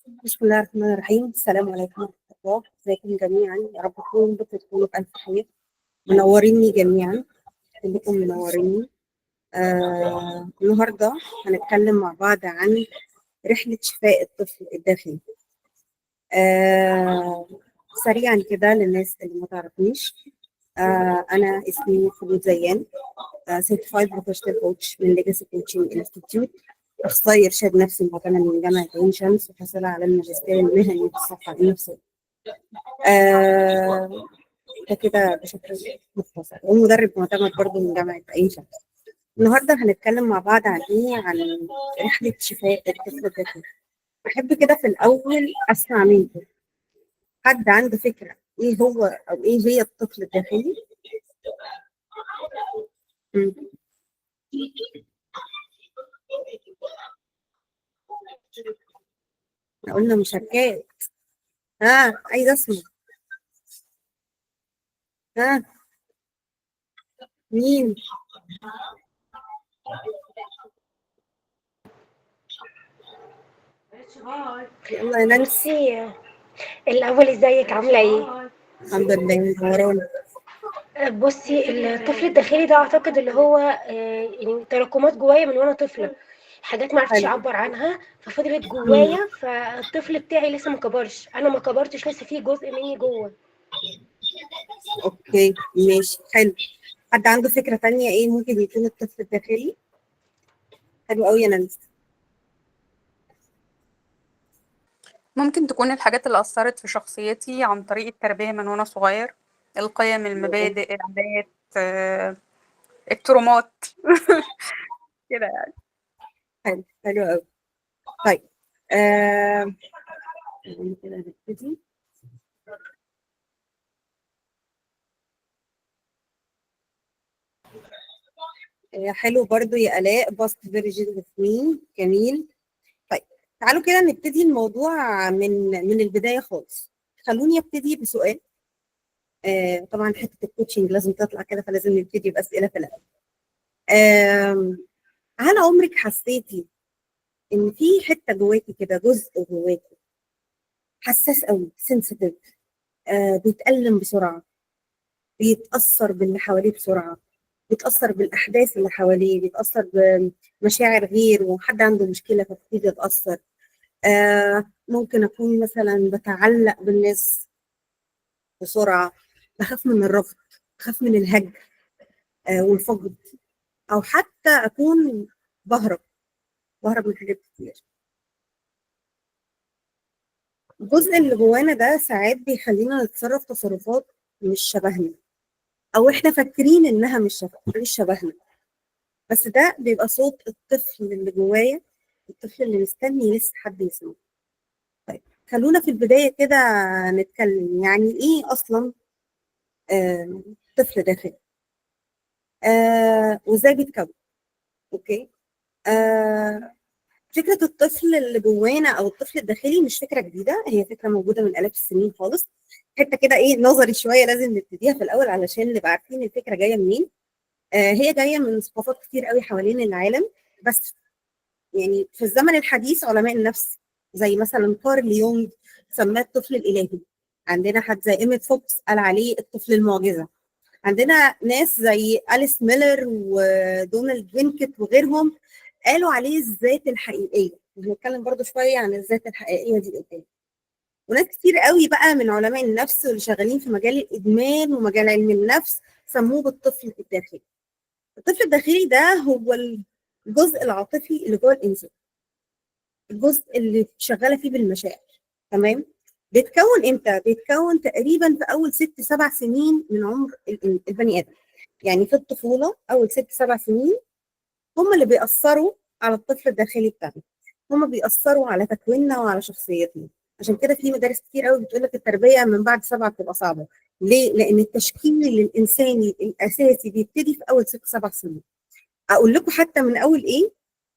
بسم الله الرحمن الرحيم. السلام عليكم ورحمة الله. ازيكم جميعا؟ يا رب تكونوا بتكونوا بألف خير، منوريني جميعا، كلكم منوريني. النهارده هنتكلم مع بعض عن رحلة شفاء الطفل الداخلي. سريعا كده للناس اللي ما تعرفنيش، أنا اسمي خلود زيان، certified professional coach من Legacy Coaching Institute، اخصائي ارشاد نفسي معتمد من جامعه عين شمس، وحاصله على الماجستير المهني في الصحة النفسية. ده كده بشكل مختصر، ومدرب معتمد برضه من جامعه عين شمس. النهارده هنتكلم مع بعض عن ايه؟ عن رحله شفاء الطفل الداخلي. احب كده في الاول اسمع منكم، حد عنده فكرة ايه هو او ايه هي الطفل الداخلي؟ قلنا مشاركات. ها، عايزه اسمع. ها، مين؟ يلا يا نانسي. بصي الاول، ازيك؟ عامله ايه؟ الحمد لله، منورانا. بصي، الطفل الداخلي ده اعتقد اللي هو يعني تراكمات جوايا من وانا طفله، حاجات ما عرفتش اعبر عنها ففضلت جوايا، فالطفل بتاعي لسه ما كبرش، انا ما كبرتش، لسه في جزء مني جوه. okay ماشي، حلو. حد عنده فكرة تانية ايه ممكن يكون الطفل الداخلي؟ حلو قوي يا نانسي. ممكن تكون الحاجات اللي أثرت في شخصيتي عن طريق التربية من وأنا صغير، القيم، المبادئ، العادات، الترومات كده يعني. حلو، حلو قوي. طيب كده نبتدي. حلو برضو يا آلاء، past version of me، جميل. طيب تعالوا كده نبتدي الموضوع من البداية خالص. خلوني ابتدي بسؤال. طبعا حتة ال coaching لازم تطلع كده، فلازم نبتدي بأسئلة في الأول. هل عمرك حسيتي إن في حتة جواكي كده، جزء جواكي حساس قوي، sensitive، بيتألم بسرعة، بيتأثر باللي حواليه بسرعة، بيتأثر بالأحداث اللي حواليه، بيتأثر بمشاعر غيره، وحد عنده مشكلة فبتبتدي أتأثر؟ ممكن أكون مثلا بتعلق بالناس بسرعة، بخاف من الرفض، بخاف من الهجر، والفقد، أو حتى أكون بهرب من حاجات كتير. الجزء اللي جوانا ده ساعات بيخلينا نتصرف تصرفات مش شبهنا، أو إحنا فاكرين إنها مش شبهنا، بس ده بيبقى صوت الطفل اللي جوايا، الطفل اللي مستني لسه حد يسمعه. طيب خلونا في البداية كده نتكلم يعني إيه أصلاً، طفل داخلي، وإزاي بيتكون. okay، فكرة الطفل اللي جوانا أو الطفل الداخلي مش فكرة جديدة، هي فكرة موجودة من آلاف السنين خالص. حتة كده إيه نظري شوية لازم نبتديها في الأول علشان نبقى عارفين الفكرة جاية منين. هي جاية من ثقافات كتير قوي حوالين العالم، بس يعني في الزمن الحديث علماء النفس زي مثلا كارل يونغ سماه الطفل الإلهي، عندنا حد زي إيميت فوكس قال عليه الطفل المعجزة، عندنا ناس زي أليس ميلر ودونالد وينكت وغيرهم قالوا عليه الذات الحقيقية، وهنتكلم برضو شوية عن الذات الحقيقية دي قدام. وناس كتير قوي بقى من علماء النفس واللي شغالين في مجال الإدمان ومجال علم النفس سموه بالطفل الداخلي. الطفل الداخلي ده هو الجزء العاطفي اللي جوه الإنسان، الجزء اللي شغالة فيه بالمشاعر. تمام؟ بيتكون إمتى؟ بيتكون تقريباً في أول 6-7 سنين من عمر البني آدم. يعني في الطفولة أول 6-7 سنين هم اللي بيأثروا على الطفل الداخلي بتاعنا، هم بيأثروا على تكويننا وعلى شخصيتنا. عشان كده في مدارس كتير قوي بتقول لك التربية من بعد 7 بتبقى صعبة. ليه؟ لأن التشكيل الإنساني الأساسي بيبتدي في أول 6-7 سنين. أقول لكم حتى من أول إيه؟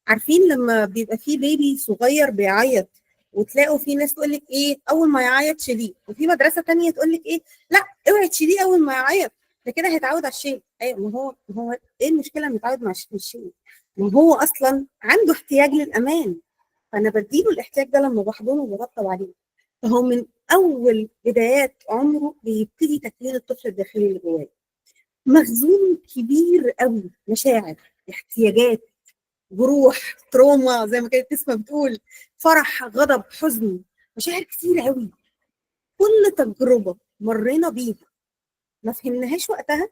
عارفين لما بيبقى في بيبي صغير بيعيط وتلاقوا في ناس تقول لك إيه؟ أول ما يعيط شيليه، وفي مدرسة تانية تقول لك إيه؟ لا اوعي تشيليه أول ما يعيط، ده كده هيتعود على الشيل. أيوة، ما هو إيه المشكلة إنه يتعود مع الشيل؟ ما هو أصلاً عنده احتياج للأمان، فانا بديله الاحتياج ده لما بحضنه وبطبطب عليه. فهو من اول بدايات عمره بيبتدي تكوين الطفل الداخلي اللي جواه. مخزون كبير قوي، مشاعر، احتياجات، جروح، تروما زي ما كانت اسمها بتقول، فرح، غضب، حزن، مشاعر كتير قوي. كل تجربه مرينا بيها ما فهمناهاش وقتها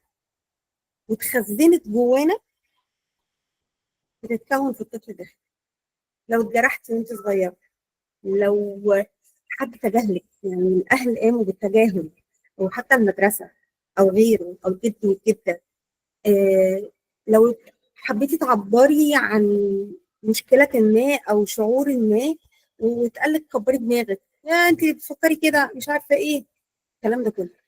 واتخزنت جوانا بتتكون في الطفل الداخلي. لو اتجرحتي وانت صغيرة، لو حد تجاهلك، يعني الاهل قاموا بالتجاهل، او حتى المدرسة او غيره، او جد وجده، لو حبيتي تعبري عن مشكلة ما او شعور ما واتقال لك كبري دماغك، يا انت بتفكري كده، مش عارفه ايه، الكلام ده كله.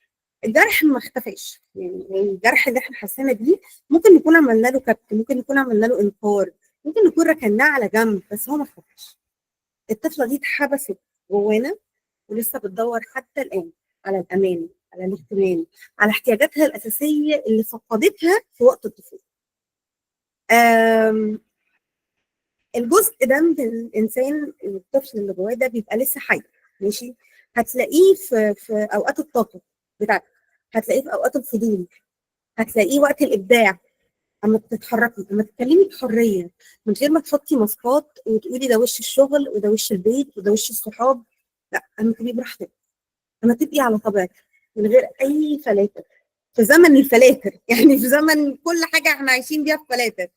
الجرح ما اختفاش، يعني الجرح اللي احنا حسينا بيه ممكن نكون عملنا له كبت، ممكن نكون عملنا له انكار، ممكن نكون ركناه على جنب، بس هو ما اختفاش. الطفلة دي اتحبست جوانا ولسه بتدور حتى الان على الامان، على الاهتمام، على احتياجاتها الاساسية اللي فقدتها في وقت الطفولة. الجزء ده من الانسان، الطفل اللي جواه ده بيبقى لسه حي، ماشي؟ هتلاقيه في اوقات الطاقة بتاعتك، هتلاقيه في اوقات الفضول، هتلاقيه وقت الابداع، اما تتحركي، اما تتكلمي بحرية من غير ما تحطي ماسكات وتقولي ده وش الشغل وده وش البيت وده وش الصحاب، لا، اما تبقي براحتك، اما تبقي على طبيعتك من غير اي فلاتر. في زمن الفلاتر، يعني في زمن كل حاجة احنا عايشين بيها في فلاتر،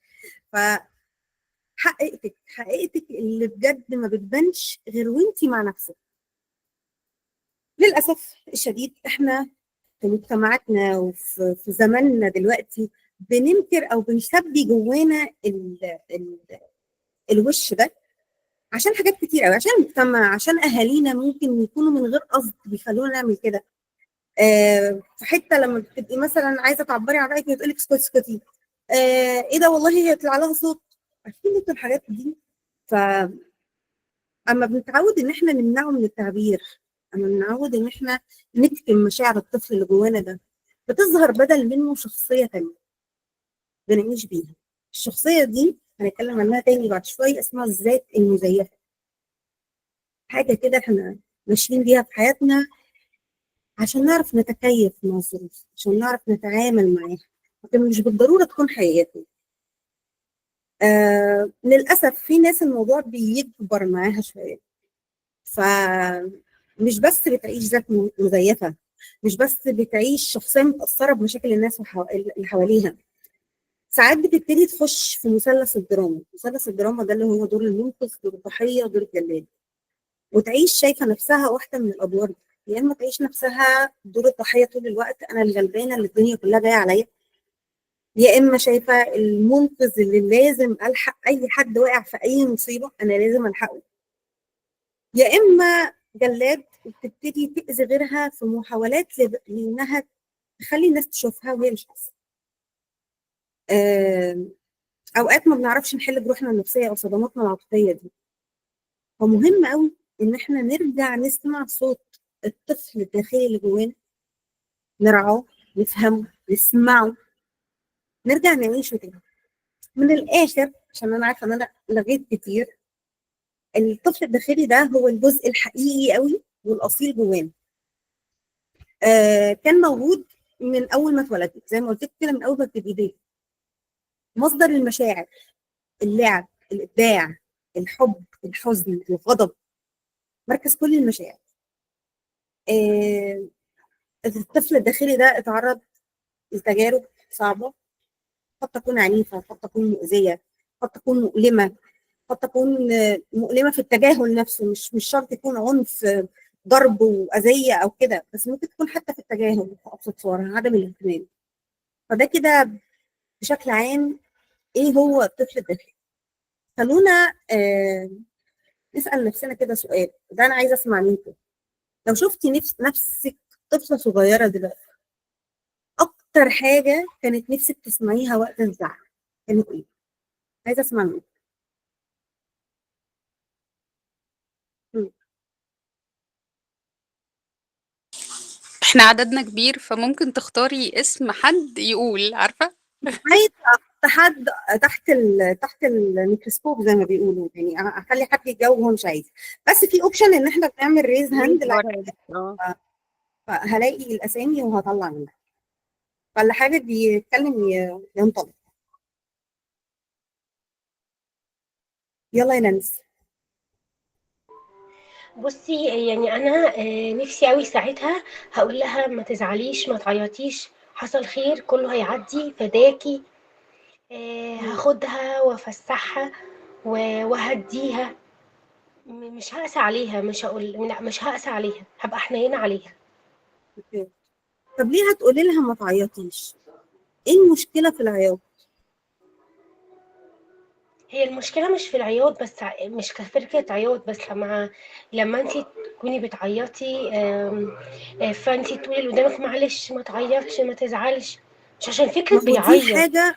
فحقيقتك، حقيقتك اللي بجد ما بتبانش غير وانتي مع نفسك. للاسف الشديد احنا في مجتمعاتنا وفي زماننا دلوقتي بننكر او بنخبي جوانا ال ال الوش ده، عشان حاجات كتير قوي، عشان المجتمع، عشان اهالينا ممكن يكونوا من غير قصد بيخلونا نعمل كده. في حتة لما بتبقي مثلا عايزه تعبري عن رايك وتقول لك اسكتي اسكتي، ايه ده والله هيطلع لها صوت، عارفين انتوا الحاجات دي. ف اما بنتعود ان احنا نمنعه من التعبير، اما بنتعود ان احنا نكتم مشاعر الطفل اللي جوانا ده، بتظهر بدل منه شخصية تانية بنعيش بيها. الشخصية دي هنتكلم عنها تاني بعد شوية، اسمها الذات المزيفه. حاجة كده احنا ماشيين بيها في حياتنا عشان نعرف نتكيف مع الظروف، عشان نعرف نتعامل معاها، لكن مش بالضرورة تكون حقيقتنا. للاسف في ناس الموضوع بيكبر معاها شوية، فمش بس بتعيش ذات مزيفة، مش بس بتعيش شخصية متاثرة بمشاكل الناس اللي حواليها، ساعات بتبتدي تخش في مثلث الدراما. مثلث الدراما ده اللي هو دور المنقذ، دور الضحية، دور الجلاد، وتعيش شايفه نفسها واحدة من الادوار دي. يا اما تعيش نفسها دور الضحية طول الوقت، انا الغلبانه اللي الدنيا كلها جاية عليا، يا اما شايفه المنقذ اللي لازم الحق اي حد واقع في اي مصيبة انا لازم الحقه، يا اما جلاد وبتبتدي تاذي غيرها في محاولات لانها تخلي الناس تشوفها وهي مش حاسه. اوقات ما بنعرفش نحل جروحنا النفسية او صدماتنا العاطفية دي، فمهم قوي ان احنا نرجع نسمع صوت الطفل الداخلي اللي جوانا، نرعاه، نفهمه، نسمعه، نرجع نعيشه تاني. من الاخر، عشان انا عارفه ان انا لغيت كتير، الطفل الداخلي ده هو الجزء الحقيقي قوي والاصيل جوانا. كان موجود من اول ما اتولدت، زي ما قلت لك كده، من اول ما بتبقي بيبي. مصدر المشاعر، اللعب، الابداع، الحب، الحزن، الغضب، مركز كل المشاعر. الطفل الداخلي ده اتعرض لتجارب صعبة، قد تكون عنيفة، قد تكون مؤذية، قد تكون مؤلمة، قد تكون مؤلمة في التجاهل نفسه، مش شرط يكون عنف ضرب وأذية أو كده، بس ممكن تكون حتى في التجاهل في أبسط صورها، عدم الاهتمام. فده كده بشكل عام إيه هو الطفل الداخلي. خلونا نسأل نفسنا كده سؤال، ده أنا عايزة أسمع منكم. لو شفتي نفسك طفلة صغيرة دلوقتي، أكتر حاجة كانت نفسك تسمعيها وقت الزعل كانت إيه؟ عايزة أسمع منك. احنا عددنا كبير، فممكن تختاري اسم حد يقول، عارفة؟ عايزة حد تحت الميكروسكوب زي ما بيقولوا، يعني اخلي حد يتجاوب وهو مش عايز، بس في option ان احنا بنعمل raise hand، فهلاقي الاسامي وهطلع منها، فاللي حابب يتكلم ينطلق. يلا يا نانسي. بصي يعني انا نفسي قوي ساعتها هقول لها ما تزعليش، ما تعيطيش، حصل خير، كله هيعدي، فداكي. هاخدها وافسحها وهديها، مش هقسى عليها، مش هقول لا، مش هقسى عليها، هبقى حنينه عليها. طب ليه هتقولي لها ما تعيطيش؟ ايه المشكلة في العياط؟ هي المشكلة مش في العياط بس، مش كفكرة عياط بس، لما انت تكوني بتعيطي فانت تقولي اللي قدامك معلش ما تعيطش ما تزعلش، مش عشان فكرة بيعيط.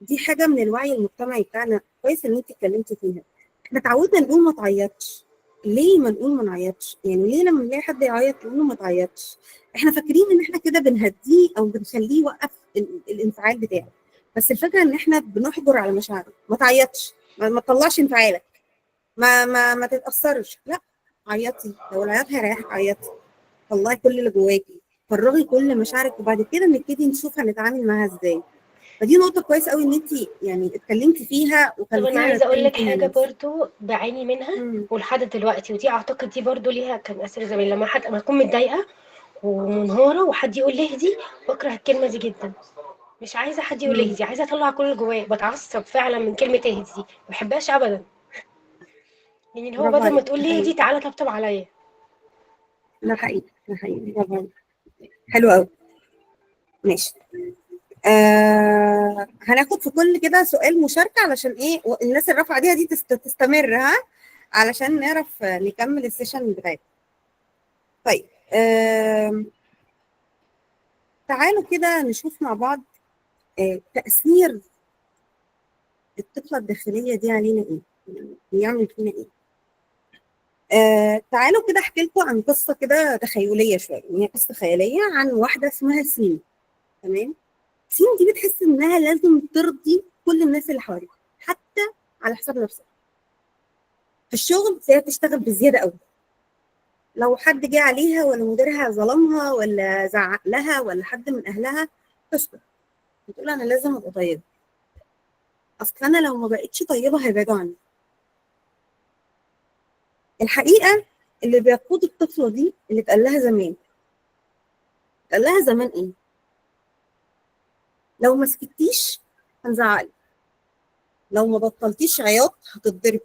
دي حاجة من الوعي المجتمعي بتاعنا، كويس ان انت اتكلمتي فيها. احنا اتعودنا نقول ما تعيطش، ليه ما نقول ما نعيطش؟ يعني ليه لما نلاقي حد يعيط نقول له ما تعيطش؟ احنا فاكرين ان احنا كده بنهديه او بنخليه يوقف الانفعال بتاعه، بس الفكرة ان احنا بنحجر على مشاعره. ما تعيطش، ما تطلعش انفعالك، ما ما ما تتاثرش، لا عيطي، لو العياط هيريحك عيطي، طلعي كل اللي جواكي، فرغي كل مشاعرك، وبعد كده نبتدي نشوف هنتعامل معاها ازاي. فدي نقطة كويسة قوي ان انت يعني اتكلمتي فيها وخليتينا. طب انا عايزه اقول لك حاجة برضو بعاني منها ولحد دلوقتي، ودي اعتقد دي برضو ليها كان اثر زمان، لما حد ما اكون متضايقة ومنهاره وحد يقول لي اهدي، بكره الكلمة دي جدا، مش عايزه حد يقول لي اهدي، عايزه اطلع كل اللي جوايا، بتعصب فعلا من كلمة اهدي، ما بحبهاش ابدا. يعني اللي هو بدل ما تقول لي اهدي تعالى طبطب عليا. ده حقيقي، ده حقيقي، برافو عليك، حلو قوي. ماشي. هناخد في كل كده سؤال مشاركة علشان ايه الناس اللي رافعه ايديها دي تستمر، ها، علشان نعرف نكمل ال session بتاعتنا. طيب تعالوا كده نشوف مع بعض تأثير الطفلة الداخلية دي علينا ايه، بيعمل فينا ايه. تعالوا كده احكي لكم عن قصة كده تخيلية شوية، يعني هي قصة خيالية عن واحدة اسمها سين. تمام؟ سين دي بتحس انها لازم ترضي كل الناس اللي حواليها حتى على حساب نفسها. في الشغل تلاقيها بتشتغل بزيادة قوي، لو حد جه عليها ولا مديرها ظلمها ولا زعق لها ولا حد من اهلها تسكت، بتقول انا لازم ابقى طيبة، اصل انا لو ما بقتش طيبة هيبعدوا عني. الحقيقة اللي بيقود الطفلة دي اللي اتقال لها زمان، اتقال لها زمان ايه؟ لو ما سكتيش هنزعقلك، لو ما بطلتيش عياط هتتضربي،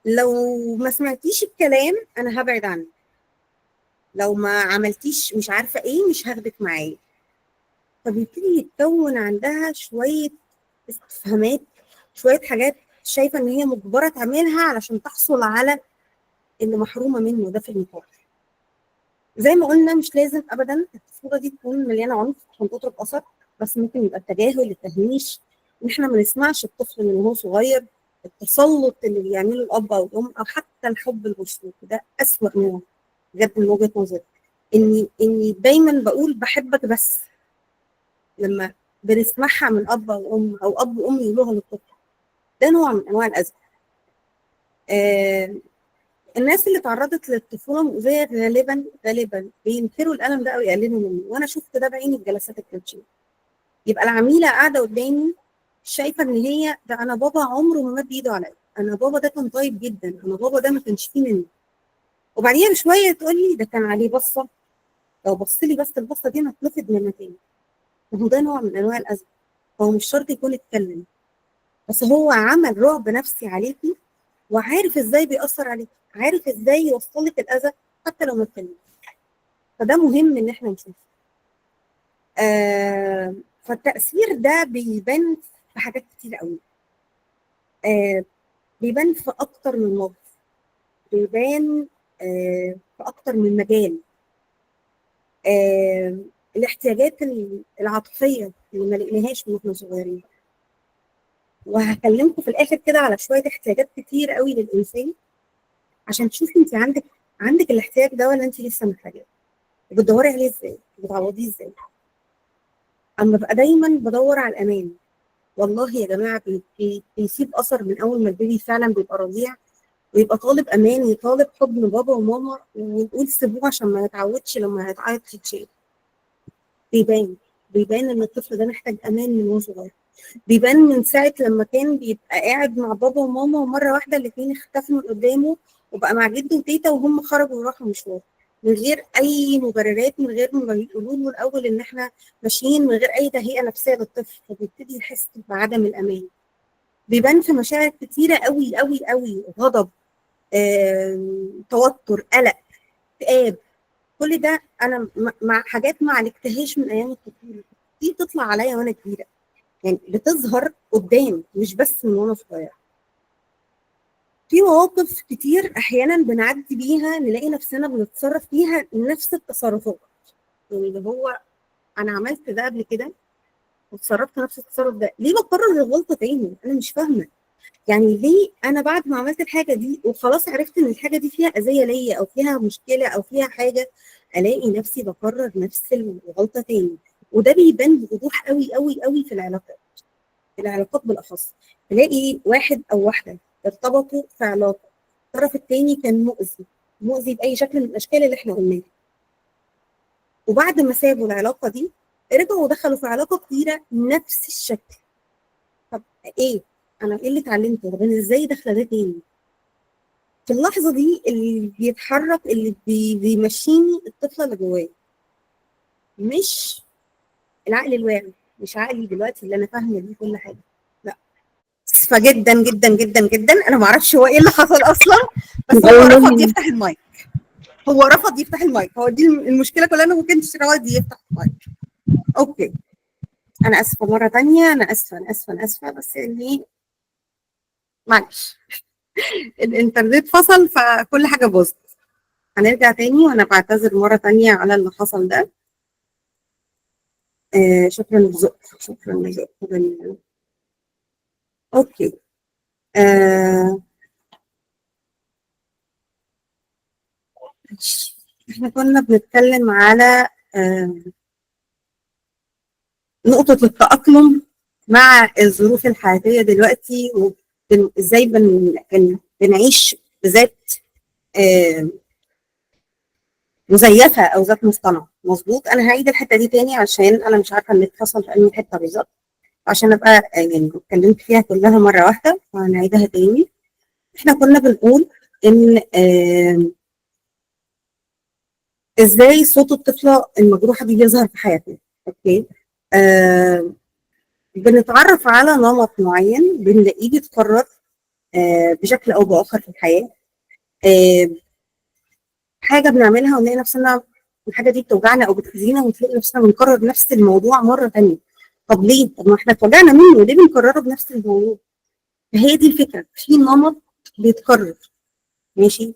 لو ما سمعتيش الكلام انا هبعد عنك، لو ما عملتيش مش عارفه ايه مش هاخدك معايا. فبيبتدي يتكون عندها شوية استفهامات، شوية حاجات شايفه ان هي مجبرة تعملها علشان تحصل على اللي محرومة منه ده في المقابل. زي ما قلنا مش لازم ابدا الطفولة دي تكون مليانة عنف عشان تترك اثر، بس ممكن يبقى التجاهل، التهميش، ان احنا ما نسمعش الطفل من وهو صغير، التسلط اللي بيعمله الاب او الام، او حتى الحب المشروط، ده اسوأ نوع بجد من وجهه نظري. اني دايما بقول بحبك، بس لما بنسمعها من اب او ام او اب وام يقولوها للطفل، ده نوع من انواع الاذى. الناس اللي تعرضت للطفوله المؤذية غالبا غالبا بينكروا الالم ده او يقللوا منه، وانا شفت ده بعيني في جلسات ال coaching. يبقى العميله قاعدة قدامي شايفه ان هي ده انا بابا عمره ما مد ايده عليا، انا بابا ده كان طيب جدا، انا بابا ده ما كانش فيه منه. وبعديها بشوية تقول لي ده كان عليه بصة، لو بص لي بس البصه دي انا اتنفض من مكاني. وهو ده نوع من انواع الاذى. هو مش شرط يكون اتكلم، بس هو عمل رعب نفسي عليكي، وعارف ازاي بيأثر عليكي، عارف ازاي يوصلك الاذى حتى لو ما اتكلمش. فده مهم ان احنا نشوفه. فالتأثير ده بيبان في حاجات كتير قوي، بيبان في اكتر من موقف، بيبان في اكتر من مجال. الاحتياجات العاطفية اللي ما لقيناهاش من واحنا صغيرين، وهكلمكم في الاخر كده على شوية احتياجات كتير قوي للانسان عشان تشوفي انت عندك الاحتياج ده ولا انت لسه محتاجاه، وبتدوري عليه ازاي، وبتعوضيه ازاي. اما ببقى دايما بدور على الامان، والله يا جماعة بيسيب اثر من اول ما ال baby فعلا بيبقى رضيع، ويبقى طالب امان وطالب حضن بابا وماما، ونقول سيبوه عشان ما يتعودش لما هيتعيط يتشال. بيبان ان الطفل ده محتاج امان من وهو صغير. بيبان من ساعة لما كان بيبقى قاعد مع بابا وماما ومرة واحدة الاثنين اختفوا من قدامه وبقى مع جده وتيتا وهم خرجوا وراحوا مشوار من غير اي مبررات، من غير ما يقولوا له الاول ان احنا ماشيين، من غير اي تهيئة نفسية للطفل، فبيبتدي يحس بعدم الامان. بيبان في مشاعر كتيرة قوي قوي قوي، غضب، توتر، قلق، اكتئاب، كل ده انا مع حاجات ما عالجتهاش من ايام الطفولة دي بتطلع عليا وانا كبيرة، يعني بتظهر قدام مش بس من وانا صغيرة. في مواقف كتير احيانا بنعدي بيها نلاقي نفسنا بنتصرف فيها نفس التصرفات، يعني اللي هو انا عملت ده قبل كده وتصرفت نفس التصرف ده، ليه بكرر الغلطة تاني؟ انا مش فاهمه يعني ليه انا بعد ما عملت الحاجة دي وخلاص عرفت ان الحاجة دي فيها اذيه ليا او فيها مشكلة او فيها حاجة، الاقي نفسي بكرر نفس الغلطة تاني. وده بيبان بوضوح قوي قوي قوي في العلاقات، في العلاقات بالاخص. تلاقي واحد او واحدة ارتبطوا في علاقة، الطرف التاني كان مؤذي، مؤذي باي شكل من الاشكال اللي احنا قلناها، وبعد ما سابوا العلاقة دي رجعوا ودخلوا في علاقة كبيرة نفس الشكل. طب ايه؟ انا ايه اللي اتعلمته؟ طب انا ازاي داخله ده تاني؟ في اللحظة دي اللي بيتحرك اللي بيمشيني الطفلة اللي جوايا، مش العقل الواعي، مش عقلي دلوقتي اللي انا فاهمه بيه كل حاجة. لا، اسفه جدا جدا جدا جدا، انا ما اعرفش هو ايه اللي حصل اصلا، بس هو رفض يفتح المايك. هو رفض يفتح المايك، هو دي المشكلة كلها، انه ما كانش راضي يفتح المايك. okay، انا اسفه مرة ثانية، انا اسفه انا اسفه انا اسفه، بس يعني معلش الانترنت فصل فكل حاجة باظت. هنرجع تاني وانا بعتذر مرة ثانية على اللي حصل ده. شكرا لذوقك، شكرا لذوقك. okay، احنا كنا بنتكلم على نقطة التأقلم مع الظروف الحياتية دلوقتي، وازاي بنعيش بذات مزيفة أو ذات مصطنعة. مظبوط. أنا هعيد الحتة دي تاني عشان أنا مش عارفة النت فصل في أي حتة بالظبط، عشان أبقى يعني اتكلمت فيها كلها مرة واحدة، فهنعيدها تاني. احنا كنا بنقول إن إزاي صوت الطفلة المجروحة دي بيظهر في حياتنا. okay، بنتعرف على نمط معين بنلاقيه بيتكرر بشكل او باخر في الحياة. حاجة بنعملها ونلاقي نفسنا الحاجة دي بتوجعنا او بتاذينا، ونلاقي نفسنا بنكرر نفس الموضوع مرة ثانية. طب ليه؟ طب ما احنا اتوجعنا منه، ليه بنكرره بنفس الموضوع؟ فهي دي الفكرة، في نمط بيتكرر. ماشي،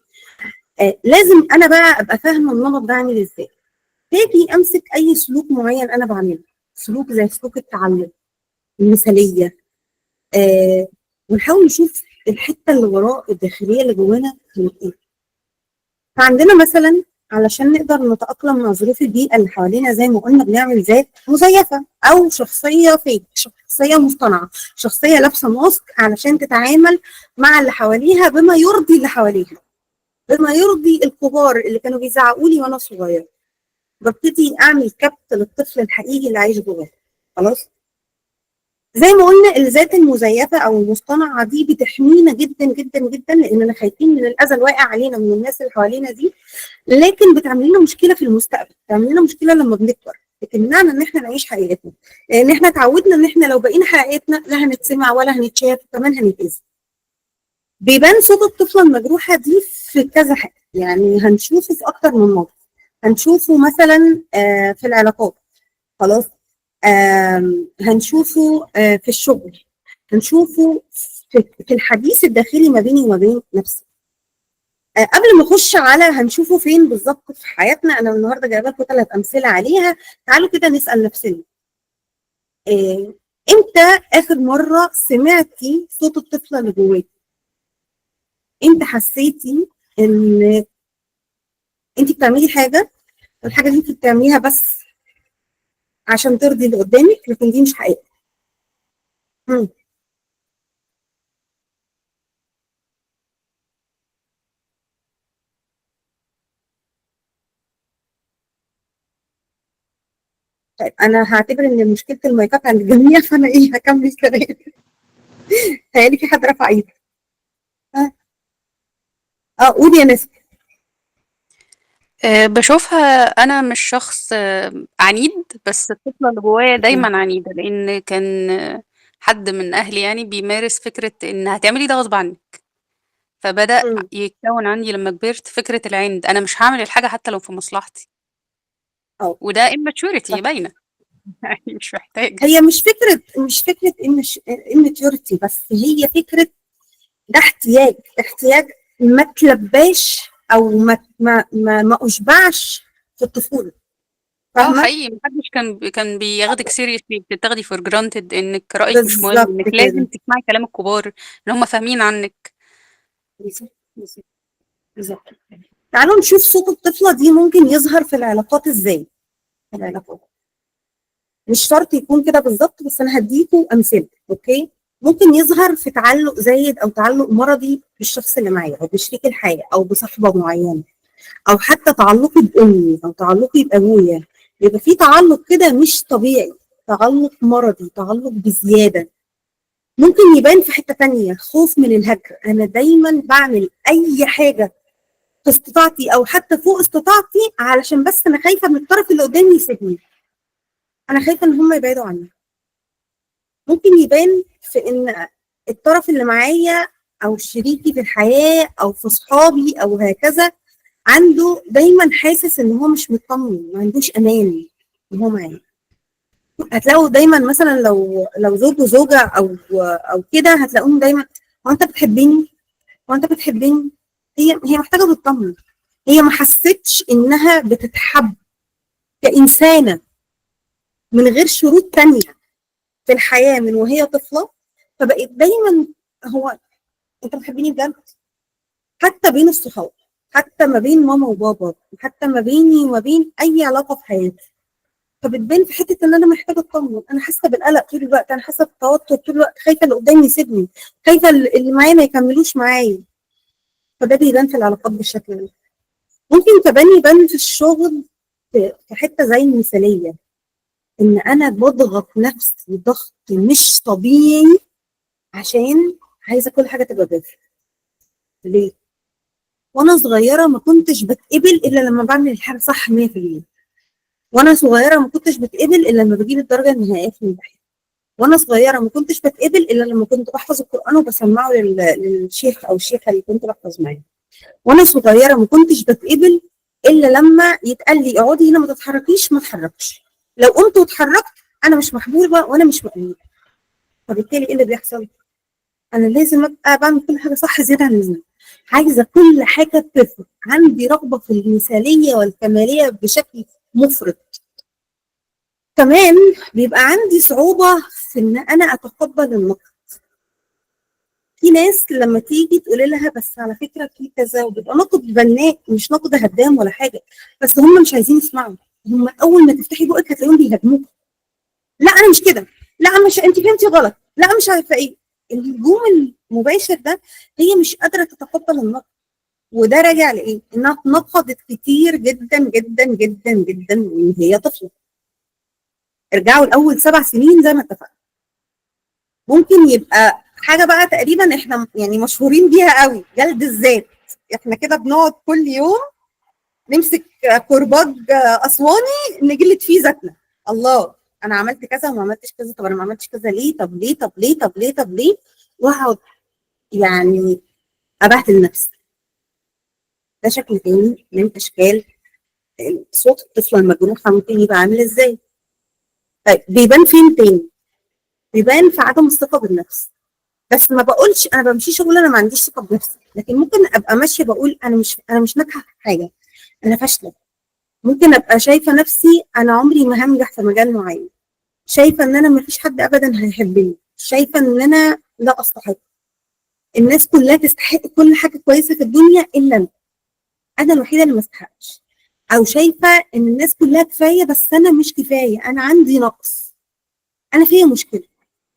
لازم انا بقى ابقى فاهمه النمط ده عامل ازاي. تاجي امسك اي سلوك معين انا بعمله، سلوك زي سلوك التعلم، المثالية، ونحاول نشوف الحتة اللي وراه الداخلية اللي جوانا كانت ايه. فعندنا مثلا علشان نقدر نتاقلم مع ظروف البيئة اللي حوالينا زي ما قلنا بنعمل ذات مزيفة او شخصية فيك، شخصية مصطنعه، شخصية لابسه ماسك علشان تتعامل مع اللي حواليها بما يرضي اللي حواليها، بما يرضي الكبار اللي كانوا بيزعقوا لي وانا صغيرة. ببتدي اعمل كبت للطفل الحقيقي اللي عايش جواه. خلاص، زي ما قلنا الذات المزيفه او المصطنعه دي بتحمينا جدا جدا جدا، لاننا خايفين من الاذى الواقع علينا من الناس اللي حوالينا دي، لكن بتعمل لنا مشكلة في المستقبل، بتعمل لنا مشكلة لما بنكبر، بتمنعنا ان احنا نعيش حقيقتنا، لان احنا اتعودنا ان احنا لو بقينا حقيقتنا لا هنتسمع ولا هنتشاف، كمان هنتاذي. بيبان صوت الطفلة المجروحه دي في كذا حاجة، يعني هنشوفه في اكتر من موقف. هنشوفه مثلا في العلاقات، خلاص، هنشوفه في الشغل، هنشوفه في الحديث الداخلي ما بيني وما بين نفسي. قبل ما اخش على هنشوفه فين بالظبط في حياتنا، انا النهارده جايبه لكم 3 امثلة عليها. تعالوا كده نسال نفسنا، امتى اخر مرة سمعتي صوت الطفلة اللي جواكي؟ امتى حسيتي ان انت بتعملي حاجة والحاجة دي انت بتعمليها بس عشان ترضي اللي قدامك، لكن دي مش حقيقة؟ مم. طيب انا هعتبر ان مشكلة المايكات عند الجميع، فانا ايه هكمل كلام. تهيألي في حد رفع ايده. قولي يا ناس. بشوفها انا مش شخص عنيد، بس الطفلة اللي جوايا دايما عنيدة، لان كان حد من اهلي يعني بيمارس فكرة ان هتعملي ده غصب عنك، فبدا يتكون عندي لما كبرت فكرة العند، انا مش هعمل الحاجة حتى لو في مصلحتي. وده immaturity باينة. يعني مش محتاجه. هي مش فكرة immaturity، بس هي فكرة ده احتياج ما تلباش او ما ما ما, ما اشبعش في الطفولة. فاهمه؟ حقيقي محدش كان بياخدك seriously، بتاخدي for granted انك رايك مش مهم، انك لازم تسمعي كلام الكبار اللي هم فاهمين عنك. بالظبط. تعالوا نشوف صوت الطفلة دي ممكن يظهر في العلاقات ازاي. في العلاقات مش شرط يكون كده بالظبط، بس انا هديكوا امثلة. okay، ممكن يظهر في تعلق زايد او تعلق مرضي بالشخص اللي معايا، او بشريك الحياة، او بصحبه معينة، او حتى تعلقي بامي او تعلقي بابويا. بيبقى في تعلق كده مش طبيعي، تعلق مرضي، تعلق بزيادة. ممكن يبان في حتة ثانية، خوف من الهجر. انا دايما بعمل اي حاجة في استطاعتي او حتى فوق استطاعتي علشان بس انا خايفة من الطرف اللي قدامي يسيبني، انا خايفة ان هم يبعدوا عني. ممكن يبان في ان الطرف اللي معايا او شريكي في الحياة او في صحابي او هكذا عنده دايما حاسس ان هو مش مطمن، ما عندوش امان ان هو معايا. هتلاقوا دايما مثلا لو زوج وزوجه او كده، هتلاقوهم دايما هو انت بتحبني؟ هو انت بتحبني؟ هي محتاجه تطمن، هي ما حستش انها بتتحب كانسانه من غير شروط تانية في الحياة من وهي طفله، فبقت دايما هو انت بتحبيني بجد؟ حتى بين الصحاب، حتى ما بين ماما وبابا، حتى ما بيني وما بين اي علاقة في حياتي. فبتبان في حتة ان انا محتاجه اطمن، انا حاسه بالقلق طول الوقت، انا حاسه بالتوتر طول الوقت، خايفة اللي قدامي يسيبني، خايفة اللي معايا ما يكملوش معايا. فده بيبان في العلاقات بالشكل ده. ممكن كمان يبان في الشغل في حتة زي المثالية، ان انا بضغط نفسي ضغط مش طبيعي عشان عايزه كل حاجة تبقى perfect. ليه؟ وانا صغيرة ما كنتش بتقبل الا لما بعمل الحاجة صح 100%. وانا صغيرة ما كنتش بتقبل الا لما بجيب الدرجة النهائية في الامتحان. وانا صغيرة ما كنتش بتقبل الا لما كنت بحفظ القران وبسمعه للشيخ او الشيخه اللي كنت بحفظ معاه. وانا صغيرة ما كنتش بتقبل الا لما يتقال لي اقعدي هنا ما تتحركيش، ما اتحركش. لو قمت واتحركت انا مش محبوبه وانا مش مقبولة. فبالتالي ايه اللي بيحصل؟ انا لازم ابقى بعمل كل حاجة صح زيادة عن اللزوم، عايزه كل حاجة perfect، عندي رغبة في المثالية والكماليه بشكل مفرط. كمان بيبقى عندي صعوبة في ان انا اتقبل النقد. في ناس لما تيجي تقول لها بس على فكرة في كذا، وبيبقى نقد بناء مش نقد هدام ولا حاجة، بس هم مش عايزين يسمعوا. هم اول ما تفتحي بقك هتلاقيهم بيهاجموك. لا انا مش كده، لا مش انت فهمتي غلط، لا مش عارفه ايه. الهجوم المباشر ده هي مش قادرة تتقبل النقد. وده راجع لايه؟ انها اتنقدت كتير جدا جدا جدا جدا وهي طفله. ارجعوا الاول 7 سنين زي ما اتفقنا. ممكن يبقى حاجة بقى تقريبا احنا يعني مشهورين بيها قوي، جلد الذات. احنا كده بنقعد كل يوم نمسك كرباج اسواني نجلد فيه ذاتنا. الله انا عملت كذا وما عملتش كذا، طب انا ما عملتش كذا ليه؟ طب ليه؟ طب ليه؟ طب ليه؟ طب ليه؟ واقعد يعني ابهدل نفسي. ده شكل تاني من اشكال صوت الطفلة المجروحه ممكن يبقى عامل ازاي. طيب بيبان فين تاني؟ بيبان في عدم الثقة بالنفس. بس ما بقولش انا بمشيش اقول انا ما عنديش ثقة بنفسي، لكن ممكن ابقى ماشية بقول انا مش ناجحة في حاجة، انا فاشلة. ممكن ابقى شايفه نفسي انا عمري ما هنجح في مجال معين، شايفه ان انا ما فيش حد ابدا هيحبني، شايفه ان انا لا استحق، الناس كلها تستحق كل حاجة كويسة في الدنيا الا انا الوحيدة اللي ما استحقش، او شايفه ان الناس كلها كفاية بس انا مش كفاية، انا عندي نقص، انا فيا مشكلة.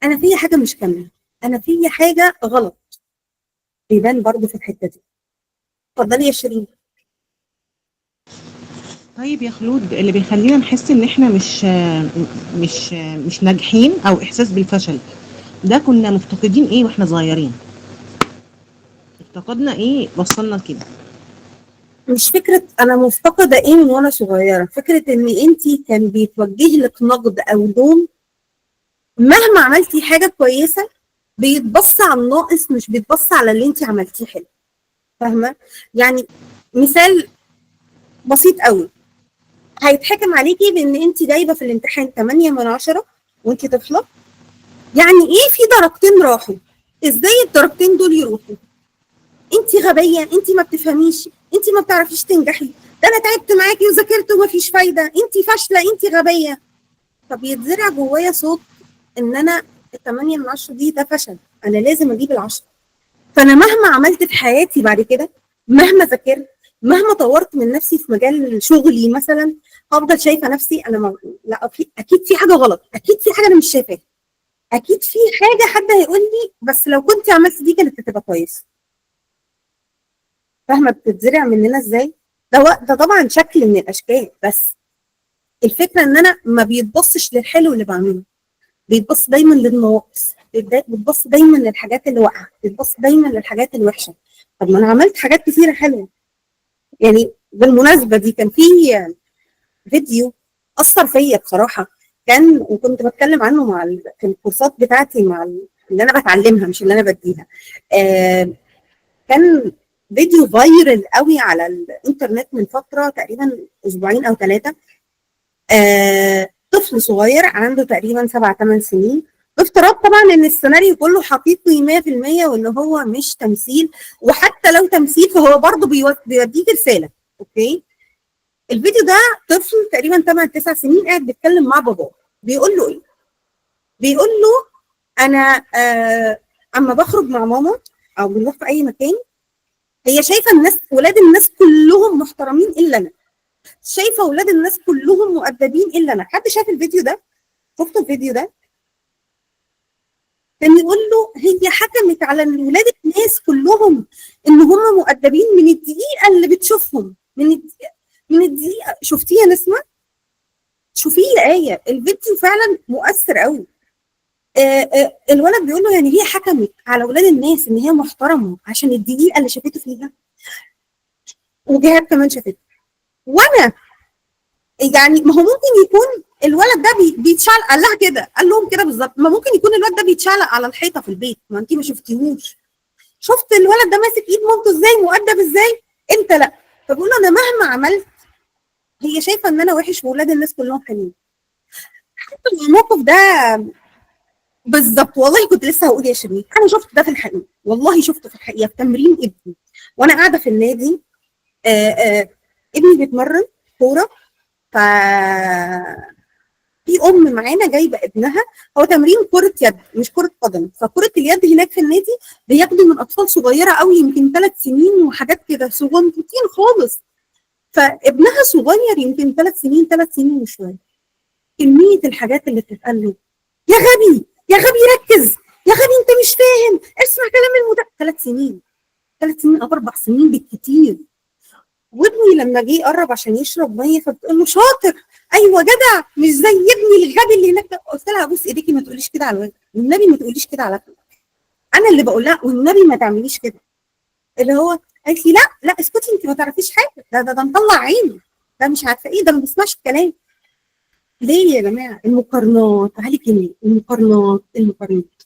انا في حاجة مش كاملة، انا في حاجة غلط، بيبان برضو في الحتة دي. اتفضلي يا شيرين. طيب يا خلود، اللي بيخلينا نحس ان احنا مش ناجحين او احساس بالفشل ده، كنا مفتقدين ايه واحنا صغيرين؟ افتقدنا ايه وصلنا لكده؟ مش فكرة انا مفتقده ايه من وانا صغيرة، فكرة ان انت كان بيتوجه لك نقد او لوم مهما عملتي حاجة كويسة، بيتبص على الناقص مش بيتبص على اللي انت عملتيه حلو. فاهمه؟ يعني مثال بسيط قوي، هيتحكم عليكي بان انت جايبه في الامتحان 8 من 10 وانت طفله، يعني ايه في درجتين راحوا؟ ازاي الدرجتين دول يروحوا؟ انت غبية، انت ما بتفهميش، انت ما بتعرفيش تنجحي، ده انا تعبت معاكي وذاكرت ومفيش فايده، انت فاشلة، انت غبية. طب يتزرع جوايا صوت ان انا ال8 من 10 دي ده فشل، انا لازم اجيب ال10. فانا مهما عملت في حياتي بعد كده، مهما ذاكرت، مهما طورت من نفسي في مجال شغلي مثلا، هفضل شايفه نفسي انا ما... لا في... اكيد في حاجة غلط، اكيد في حاجة انا مش شايفاها، اكيد في حاجة حد هيقول لي بس لو كنت عملت دي كانت هتبقى كويسة. فاهمه بتتزرع مننا ازاي؟ ده طبعا شكل من الاشكال، بس الفكرة ان انا ما بيتبصش للحلو اللي بعمله، بيتبص دايما للنواقص، بتبص دايما للحاجات اللي واقعه، بتبص دايما للحاجات الوحشة. طب ما انا عملت حاجات كتيرة حلوة. يعني بالمناسبة دي كان في فيديو اثر فيا بصراحة، كان وكنت بتكلم عنه مع في الكورسات بتاعتي مع اللي انا بتعلمها مش اللي انا بديها. كان فيديو viral قوي على الانترنت من فترة تقريبا اسبوعين او 3. طفل صغير عنده تقريبا 7 8 سنين، بافتراض طبعا ان السيناريو كله حقيقي 100% وان هو مش تمثيل، وحتى لو تمثيل فهو برضه بيوديك رسالة. okay، الفيديو ده طفل تقريبا 8 9 سنين قاعد بيتكلم مع باباه، بيقول له ايه؟ بيقول له انا اما بخرج مع ماما او بنروح في اي مكان، هي شايفه الناس، ولاد الناس كلهم محترمين الا انا، شايفه ولاد الناس كلهم مؤدبين الا انا. حد شاف الفيديو ده؟ شفتوا الفيديو ده؟ كان يقول له هي حكمت على ولاد الناس كلهم ان هم مؤدبين من الدقيقة اللي بتشوفهم، من الدقيقة. شفتيه يا نسمه؟ شوفيه يا ايه، الفيديو فعلا مؤثر قوي. الولد بيقول له يعني هي حكمت على ولاد الناس ان هي محترمه عشان الدقيقة اللي شافته فيها، وجهاد كمان شافته. وانا يعني ما هو ممكن يكون الولد ده بيتشعلق، قال لها كده، قال لهم كده بالظبط، ما ممكن يكون الولد ده بيتشعلق على الحيطة في البيت، ما انت ما شفتيهوش، شفت الولد ده ماسك ايد مامته ازاي، مؤدب ازاي، انت لا. فبقول له انا مهما عملت هي شايفه ان انا وحش واولاد الناس كلهم حلوين. حتى الموقف ده بالظبط، والله كنت لسه هقول يا شيرين، انا شفت ده في الحقيقة، والله شفته في الحقيقة في تمرين ابني وانا قاعدة في النادي. ابني بيتمرن كورة، ف في ام معانا جايبه ابنها، هو تمرين كره يد مش كره قدم، فكرة اليد هناك في النادي بياخدوا من اطفال صغيرة قوي، يمكن 3 سنين وحاجات كده، صغنطوطين خالص. فابنها صغير يمكن 3 سنين، 3 سنين وشوية. كمية الحاجات اللي بتتقال له، يا غبي يا غبي ركز، يا غبي انت مش فاهم، اسمع كلام المدرب. 3 سنين، 3 سنين او 4 سنين بالكتير. وابني لما جه يقرب عشان يشرب مية فبتقول له شاطر، ايوه جدع، مش زي ابني الغبي اللي هناك ده. قلت لها ابوس ايديكي ما تقوليش كده على الواد، والنبي ما تقوليش كده على ابنك. انا اللي بقول لها والنبي ما تعمليش كده. اللي هو قالت لي لا لا اسكتي انت ما تعرفيش حاجة، ده ده ده مطلع عيني، ده مش عارفه ايه، ده ما بيسمعش الكلام. ليه يا جماعة المقارنات؟ تعالي كلمة المقارنات، المقارنات.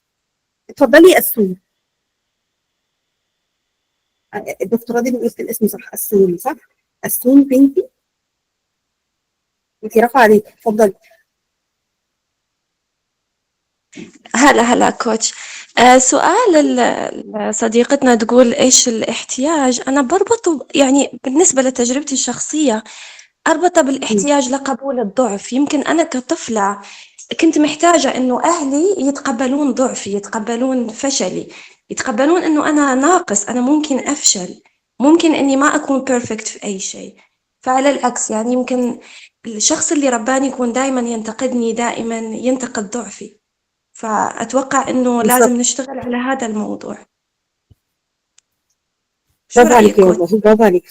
اتفضلي يا اسوم. الدكتورة دي قلت الاسم صح؟ اسوم صح؟ اسوم بنتي، انتي رافعه عليك، اتفضلي. هلا هلا كوتش. سؤال صديقتنا تقول إيش الاحتياج؟ أنا بربطه يعني بالنسبة لتجربتي الشخصية أربطه بالاحتياج لقبول الضعف. يمكن أنا كطفلة كنت محتاجة إنه أهلي يتقبلون ضعفي، يتقبلون فشلي، يتقبلون إنه أنا ناقص، أنا ممكن أفشل، ممكن إني ما أكون perfect في أي شيء. فعلى العكس يعني يمكن الشخص اللي رباني يكون دائما ينتقدني، دائما ينتقد ضعفي. فأتوقع إنه بالظبط. لازم نشتغل على هذا الموضوع. شو برافو رأيك عليك يا coach؟ والله، برافو عليك.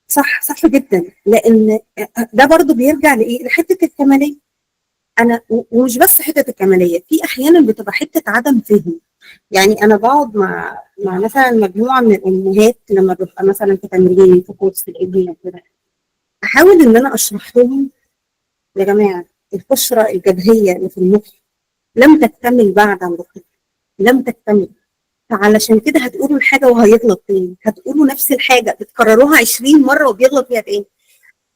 صح صح جدا، لان ده برضو بيرجع لايه؟ لحته الكماليه. انا ومش بس حتة الكماليه، في احيانا بتبقى حتة عدم فهم. يعني انا بقعد مع مثلا مجموعة من الامهات لما ببقى مثلا في تمرين في كورس الابن وكده، احاول ان انا اشرح لهم يا جماعة القشرة الجبهيه اللي في المخ لم تكتمل بعد عند الطفل، لم تكتمل، فعلشان كده هتقولوا الحاجة وهيغلط تاني، هتقولوا نفس الحاجة بتكرروها 20 مرة وبيغلط فيها تاني.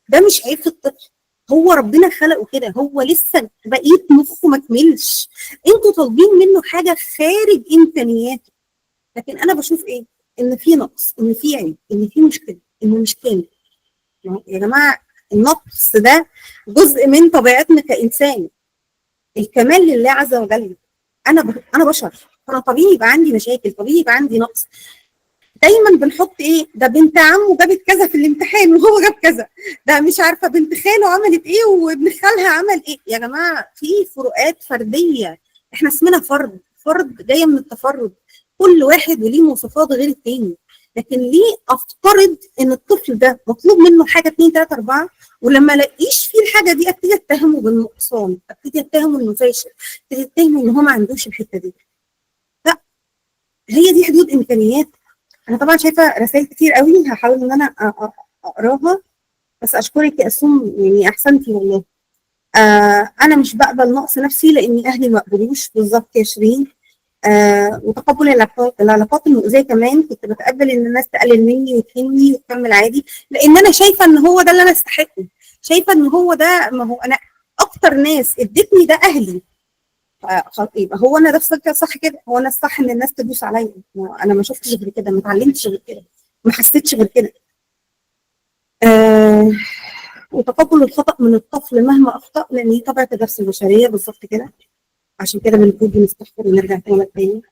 ده مش عيب في الطفل، هو ربنا خلقه كده، هو لسه بقية مخه ما كملش، انتوا طالبين منه حاجة خارج امكانياته. لكن انا بشوف ايه؟ ان في نقص، ان في عيب، ان في مشكلة، انه مش كامل. يا جماعة النقص ده جزء من طبيعتنا كانسان، الكمال لله عز وجل. انا بشر، فانا طبيعي يبقى عندي مشاكل، طبيعي يبقى عندي نقص. دايما بنحط ايه؟ ده بنت عمه جابت كذا في الامتحان وهو جاب كذا، ده مش عارفه بنت خاله عملت ايه وابن خالها عمل ايه. يا جماعة في فروقات فردية، احنا اسمنا فرد، فرد جاية من التفرد، كل واحد وليه مواصفات غير التاني. لكن ليه افترض ان الطفل ده مطلوب منه حاجة 2 3 4، ولما الاقيش فيه الحاجة دي ابتدي اتهمه بالنقصان، ابتدي اتهمه انه فاشل، ابتدي اتهمه ان هو ما عندوش الحتة دي. لا، هي دي حدود امكانيات. انا طبعا شايفه رسائل كتير قوي، هحاول ان انا اقراها، بس اشكرك يا اسوم، يعني احسنتي والله. انا مش بقبل نقص نفسي لان اهلي ما قبلوش. بالظبط يا شيرين. وتقبل العلاقات المؤذية كمان، كنت بتقبل ان الناس تقلل مني وتهني وتكمل عادي، لان انا شايفه ان هو ده اللي انا استحقه، شايفه ان هو ده، ما هو انا اكتر ناس ادتني ده اهلي، يبقى هو انا ده الصح كده، هو انا الصح ان الناس تدوس عليا، انا ما شفتش غير كده، ما اتعلمتش غير كده، ما حسيتش غير كده. وتقبل الخطأ من الطفل مهما اخطأ، لان دي طبيعة النفس البشرية. بالظبط كده، عشان كده بنكون بنستغفر ونرجع تاني.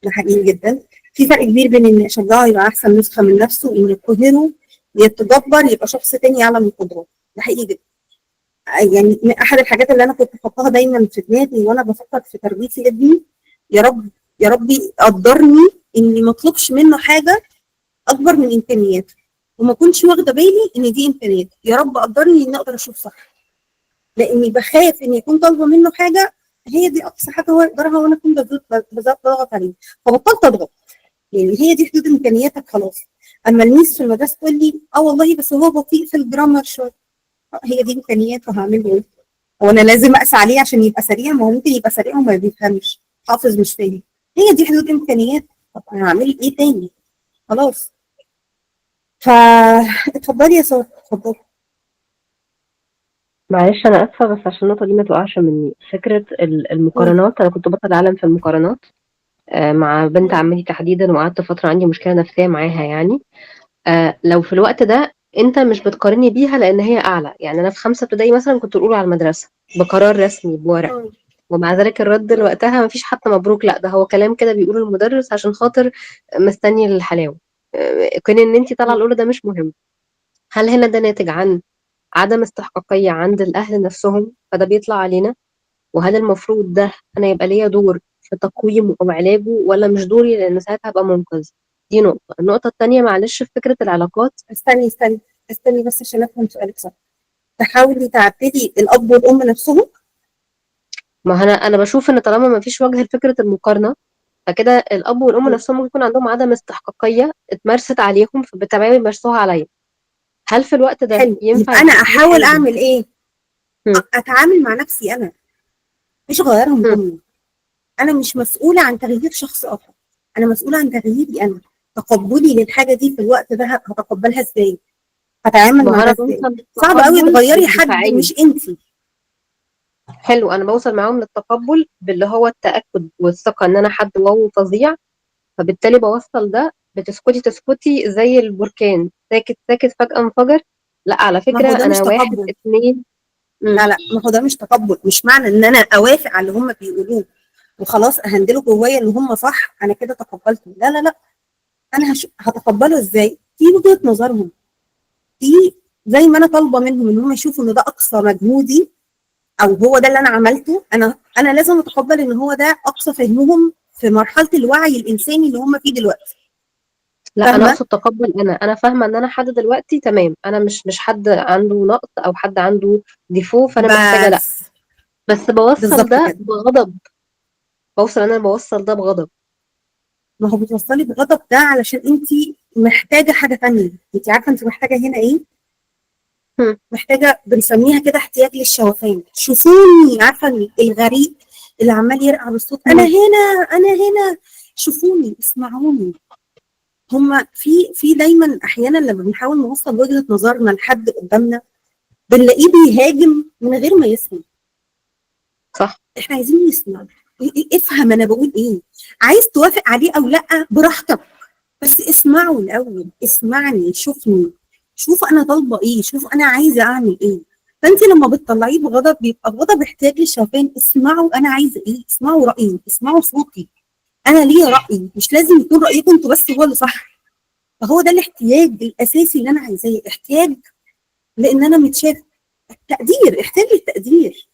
ده حقيقي جدا. في فرق كبير بين ان اشجعه يبقى احسن نسخه من نفسه، وان يقهره يتجبر يبقى شخص تاني اعلى من قدراته. ده حقيقي جدا. يعني من احد الحاجات اللي انا كنت بحطها دايما في دماغي وانا بفكر في تربيتي لابني، يا رب يا ربي قدرني اني ما اطلبش منه حاجة اكبر من امكانياته، وما كنتش واخده بالي ان دي امكانياته. يا رب قدرني اني اقدر اشوف صح، لاني بخاف ان يكون طالبه منه حاجة هي دي اقصى حاجة هو يقدرها، وانا اكون بضغط عليه، فبطلت اضغط. يعني هي دي حدود امكانياتك خلاص. اما ال miss في المدرسة تقول لي اه والله بس هو بطيء في ال grammar شوية، هي دي امكانياته، هعمل له ايه؟ هو انا لازم اقسى عليه عشان يبقى سريع؟ ما هو ممكن يبقى سريع وما بيفهمش، حافظ مش فاهم. هي دي حدود امكانياته، طب انا هعمل ايه تاني؟ خلاص. فاتفضلي يا ساره، اتفضلي. معلش انا اسفه بس عشان النقطة دي ما تقعش مني. فكرة المقارنات، انا كنت بطل العالم في المقارنات مع بنت عمتي تحديدا، وقعدت فترة عندي مشكلة نفسية معاها. يعني لو في الوقت ده انت مش بتقارني بيها لان هي اعلى، يعني انا في 5 ابتدائي مثلا كنت الاولى على المدرسة بقرار رسمي بورق، ومع ذلك الرد لوقتها ما فيش حتى مبروك، لا ده هو كلام كده بيقوله المدرس عشان خاطر مستني الحلاوة. كون ان انت طالعه الاولى ده مش مهم. هل هنا ده ناتج عن عدم استحقاقية عند الأهل نفسهم، فده بيطلع علينا؟ وهل المفروض ده أنا يبقى ليا دور في تقويمه أو علاجه، ولا مش دوري لأن ساعتها هبقى منقذ؟ دي نقطة. النقطة التانية معلش في فكرة العلاقات. استني استني استني بس عشان أفهم سؤالك صح. تحاولي تعدلي الأب والأم نفسهم؟ ما أنا بشوف إن طالما ما فيش وجه لفكرة المقارنة، فكده الأب والأم نفسهم ممكن يكون عندهم عدم استحقاقية اتمارست عليهم، فبالتبعية بيمارسوها عليا. هل في الوقت ده حلو. ينفع يبقى انا احاول اعمل ايه؟ اتعامل مع نفسي انا، مش اغيرهم هم. انا مش مسؤولة عن تغيير شخص اخر، انا مسؤولة عن تغييري انا. تقبلي للحاجة دي في الوقت ده هتقبلها ازاي؟ هتعامل معاها ازاي؟ صعب قوي تغيري حد مش انت. حلو، انا بوصل معاهم للتقبل باللي هو التاكد والثقة ان انا حد wow فظيع، فبالتالي بوصل ده. بتسكتي تسكتي زي البركان، ساكت ساكت فجأة انفجر. لا على فكرة أنا 1 2. لا لا، ما هو ده مش تقبل. مش معنى إن أنا أوافق على اللي هم بيقولوه وخلاص أهندله جوايا إن هم صح، أنا كده تقبلته. لا لا لا، أنا هتقبله إزاي؟ في وجهة نظرهم، في زي ما أنا طالبة منهم إن هم يشوفوا إن ده أقصى مجهودي، او هو ده اللي انا عملته، انا لازم اتقبل ان هو ده اقصى فهمهم في مرحلة الوعي الانساني اللي هم فيه دلوقتي. لا انا فاهمه؟ اقصد تقبل، انا فاهمه ان انا حد دلوقتي تمام، انا مش حد عنده نقص او حد عنده défaut، فانا محتاجه لا، بس بس بوصل بالظبط ده كده. بغضب، بوصل انا بوصل ده بغضب. ما هو بتوصلي بغضب ده علشان انت محتاجه حاجة تانية. انت عارفه انت محتاجه هنا ايه؟ محتاجه، بنسميها كده احتياج للشوفان. شوفوني، عارفه الغريق اللي عمال يرقع بالصوت، انا هنا انا هنا، شوفوني اسمعوني. هما في دايما احيانا لما بنحاول نوصل وجهه نظرنا لحد قدامنا بنلاقيه بيهاجم من غير ما يسمع. صح، احنا عايزين نسمع، افهم انا بقول ايه، عايز توافق عليه او لا براحتك، بس اسمعوا الاول، اسمعني، شوفني، شوف انا طالبه ايه، شوف انا عايزه اعمل ايه. فانت لما بتطلعيه بغضب بيبقى غضب احتياج للشوفان، اسمعوا انا عايزه ايه، اسمعوا رايي، اسمعوا صوتي، انا ليا راي، مش لازم يكون رايكم انتوا بس هو اللي صح. فهو ده الاحتياج الاساسي اللي انا عايزاه، احتياج لان انا متشاف، التقدير، احتياج للتقدير.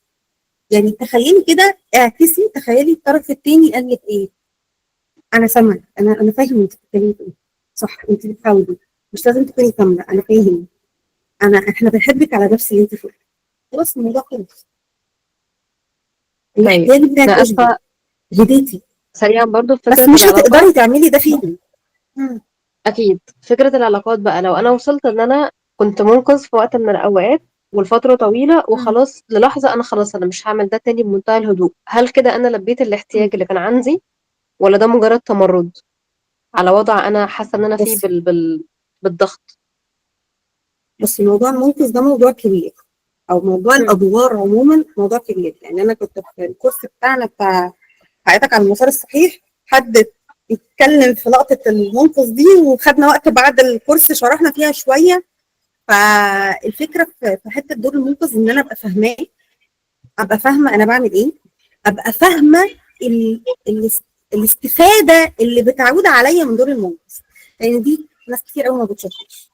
يعني تخيلي كده، اعكسي، تخيلي الطرف الثاني قال لك ايه، انا سامعك، انا فاهم انت بتتكلمي في ايه، صح انت بتحاولي، مش لازم تكوني كاملة، انا فاهم، احنا بنحبك على نفس اللي انت فيه. خلاص الموضوع خلص. طيب الاحتياج بتاعك انا اشبع، اسفه هديتي، سريعا برضو في بس فكرة مش العلاقات. هتقدري تعملي ده فيهم. اكيد فكرة العلاقات بقى، لو انا وصلت ان انا كنت منقذ في وقت من الاوقات والفترة طويلة، وخلاص للحظة انا خلاص انا مش هعمل ده تاني بمنتهى الهدوء، هل كده انا لبيت الاحتياج اللي كان عندي، ولا ده مجرد تمرد على وضع انا حاسه ان انا فيه بصي بالضغط؟ بس موضوع المنقذ ده موضوع كبير، او موضوع الادوار عموما موضوع كبير. يعني انا كنت في الكورس بتاعنا بتاع حياتك على المسار الصحيح، حد اتكلم في لقطة المنقذ دي، وخدنا وقت بعد الكورس شرحنا فيها شوية. فالفكرة في حتة دور المنقذ ان انا ابقى فاهماه، ابقى فاهمه انا بعمل ايه، ابقى فاهمه الاستفادة اللي بتعود عليا من دور المنقذ، لان دي ناس كتير قوي ما بتشوفهاش.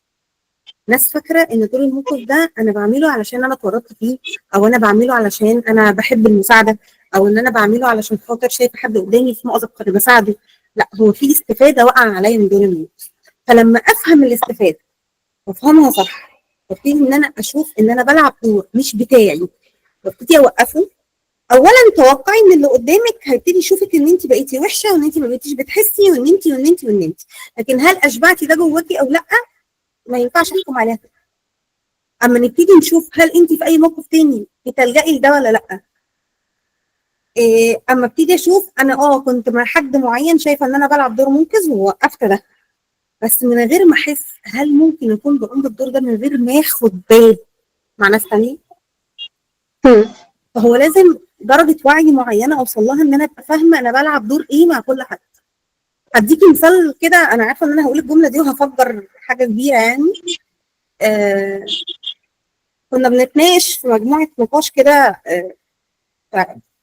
ناس فاكره ان دور المنقذ ده انا بعمله علشان انا اتورطت فيه، او انا بعمله علشان انا بحب المساعدة، او ان انا بعمله علشان خاطر شايفه حد قدامي في مأزق فانا بساعده. لا، هو في استفاده وقع عليا من دور المنقذ. فلما افهم الاستفادة وافهمها صح، وابتدي ان انا اشوف ان انا بلعب دور مش بتاعي، وابتدي اوقفه. اولا توقعي ان اللي قدامك هيبتدي يشوفك ان انت بقيتي وحشة، وان انت ما بقيتيش بتحسي، وان انت وان انت وان انت، لكن هل اشبعتي ده جواكي او لا؟ ما ينفعش احكم عليها. اما نبتدي نشوف هل انت في اي موقف تاني بتلجئي لده ولا لا. إيه، اما ابتدي اشوف انا كنت مع حد معين شايفه ان انا بلعب دور منقذ ووقفت ده، بس من غير ما احس، هل ممكن اكون بقوم بالدور ده من غير ما اخد بالي مع ناس تانية؟ فهو لازم درجه وعي معينة اوصل لها ان انا ابقى فاهمه انا بلعب دور ايه مع كل حد. هديكي مثال كده، انا عارفه ان انا هقول الجملة دي وهفجر حاجة كبيرة يعني. كنا بنتناقش في مجموعة نقاش كده،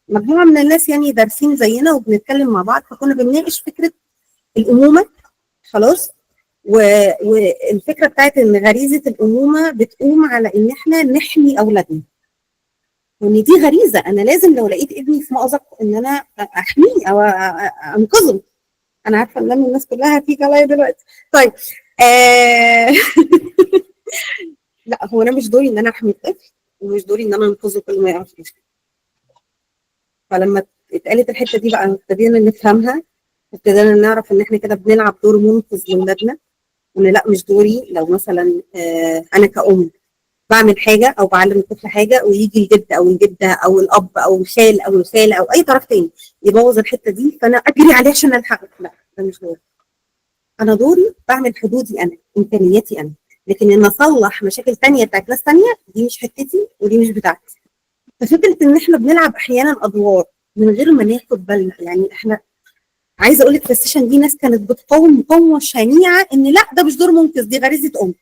مجموعة من الناس يعني دارسين زينا وبنتكلم مع بعض، فكنا بنناقش فكرة الامومة، خلاص، والفكرة بتاعت ان غريزة الامومة بتقوم على ان احنا نحمي اولادنا، وان دي غريزة، انا لازم لو لقيت ابني في مأزق ان انا احميه او انقذه. انا عارفه ان الناس كلها هتيجي عليا دلوقتي. طيب لا، هو انا مش دوري ان انا احمي الطفل، ومش دوري ان انا انقذه كل ما يعرف مشكلة. فلما اتقالت الحتة دي بقى ابتدينا نفهمها، ابتدينا نعرف ان احنا كده بنلعب دور منقذ لاولادنا، وان لا مش دوري. لو مثلا انا كأم بعمل حاجة او بعلم الطفل حاجة، ويجي الجد او الجدة او الاب او الخال او الخالة او اي طرف تاني يبوظ الحتة دي، فانا اجري عليه عشان الحقه، لا ده مش دوري. انا دوري بعمل حدودي انا، امكانياتي انا، لكن ان اصلح مشاكل تانية بتاعت ناس تانية دي مش حتتي ودي مش بتاعتي. ففكره ان احنا بنلعب احيانا ادوار من غير ما ناخد بالنا، يعني احنا عايزه اقول لك في ال session دي ناس كانت بتقاوم مقاومة شنيعه ان لا ده مش دور منقذ، دي غريزة ام،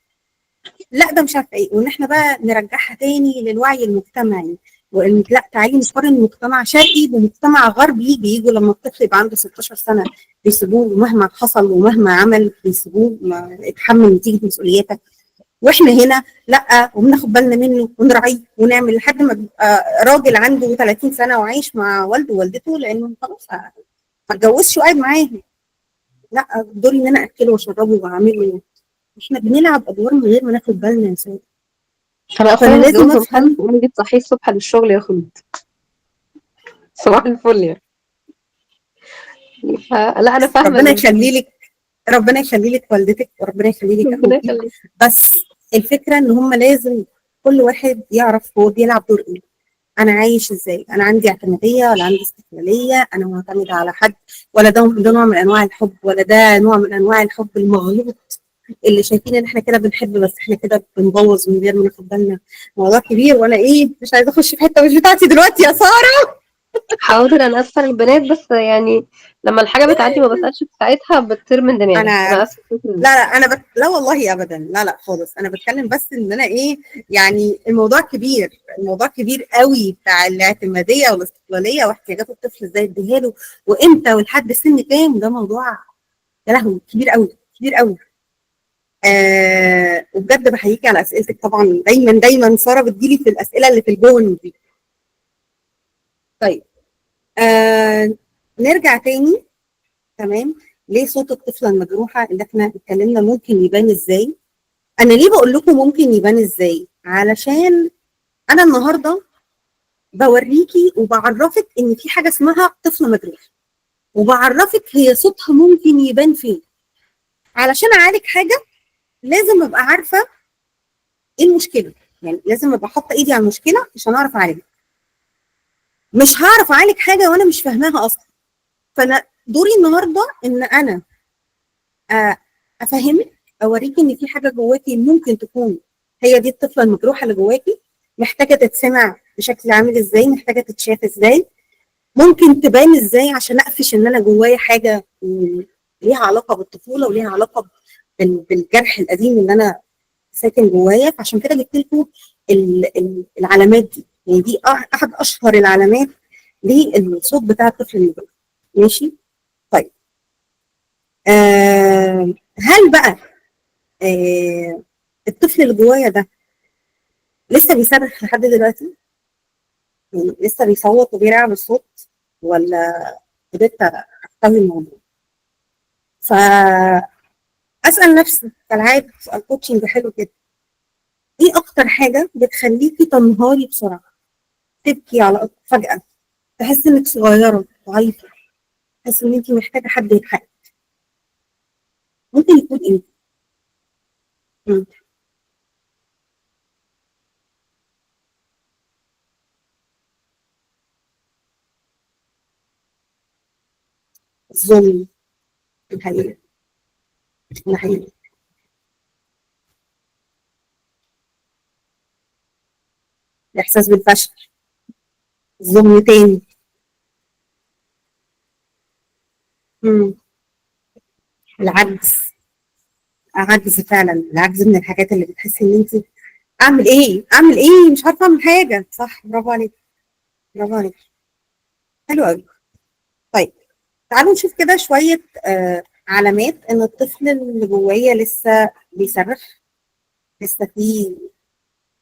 لا ده مش عارفه ايه، وان احنا بقى نرجعها تاني للوعي المجتمعي، وان لا تعالي نقارن مجتمع شرقي بمجتمع غربي، بيجوا لما الطفل يبقى عنده 16 سنة بيسيبوه مهما حصل ومهما عمل، بيسيبوه ما اتحمل نتيجة مسؤولياتك. واحنا هنا لا، وبناخد بالنا منه ونراعيه ونعمل لحد ما بيبقى راجل عنده 30 سنة وعايش مع والده ووالدته، لانه خلاص ما اتجوزش وقاعد معاهم. لا، دوري ان انا اكله واشربه واعمله. احنا بنلعب ادوار من غير ما ناخد بالنا يا سيدي. انا اخويا فأنا لازم متجوز أفهم. ومخلف، وامي بتصحيه الصبح للشغل يا خلود، صباح الفل يعني. لا انا فاهمه. ربنا يخلي لك، ربنا يخلي لك والدتك، وربنا يخلي لك ربنا اخوكي. يخليك. بس الفكرة ان هم لازم كل واحد يعرف هو بيلعب دور ايه، انا عايش ازاي، انا عندي اعتماديه ولا عندي استقلالية، انا معتمدة على حد ولا ده نوع من انواع الحب، ولا ده نوع من انواع الحب المغلوط اللي شايفين ان احنا كده بنحب بس احنا كده بنبوظ من غير ما ناخد بالنا. موضوع كبير، وانا ايه مش عايزه اخش في حتة مش بتاعتي دلوقتي يا ساره. حاضر، انا اسفه للبنات، بس يعني لما الحاجة بتعدي ما بسالش في ساعتها، بتطير من دماغي. انا اسفه. لا لا انا لا والله ابدا، لا لا خالص. انا بتكلم بس ان انا ايه يعني الموضوع كبير، الموضوع كبير قوي بتاع الاعتماديه والاستقلاليه واحتياجات الطفل ازاي اديها له وامتى ولحد سن كام. ده موضوع يا لهوي كبير قوي، كبير قوي. وبجد بحييكي على اسئلتك طبعا، دايما دايما ساره بتجيلي في الاسئلة اللي في الجون دي. طيب نرجع تاني، تمام. ليه صوت الطفلة المجروحه اللي احنا اتكلمنا ممكن يبان ازاي؟ انا ليه بقول لكم ممكن يبان ازاي؟ علشان انا النهارده بوريكي وبعرفك ان في حاجة اسمها طفله مجروحة، وبعرفك هي صوتها ممكن يبان فين. علشان اعالج حاجة لازم ابقى عارفه ايه المشكلة، يعني لازم ابقى حاطه ايدي على المشكلة عشان اعرف اعالجها. مش هعرف اعالج حاجة وانا مش فاهماها اصلا. فانا دوري النهارده ان انا افهمك، اوريكي ان في حاجة جواكي ممكن تكون هي دي الطفلة المجروحه اللي جواكي، محتاجه تتسمع بشكل عامل ازاي، محتاجه تتشاف ازاي، ممكن تبان ازاي، عشان اقفش ان انا جوايا حاجة ليها علاقة بالطفولة وليها علاقة بالجرح القديم اللي انا ساكن جوايا. فعشان كده جبت لكم العلامات دي، يعني دي احد اشهر العلامات للصوت بتاع الطفل المجروح. ماشي؟ طيب هل بقى الطفل اللي جوايا ده لسه بيصرخ لحد دلوقتي؟ يعني لسه بيصوت وبيرعب الصوت، ولا قدرت احتوي الموضوع؟ فاسال نفسي كالعادة سؤال coaching حلو كده، ايه اكتر حاجة بتخليكي تنهاري بسرعة، تبكي على فجاة، تحسي انك صغيرة ضعيفة، تحسي ان انت محتاجه حد يلحقك؟ ممكن يكون ايه؟ الظلم. الحقيقة الحقيقة الاحساس بالفشل، الظلم تاني، العجز. عجز فعلا، العجز من الحاجات اللي بتحسي ان انت اعمل ايه، اعمل ايه، مش عارفه اعمل حاجة. صح، برافو عليك، برافو عليك، حلو قوي. طيب تعالوا نشوف كده شوية علامات ان الطفل اللي جوايا لسه بيصرخ، لسه فيه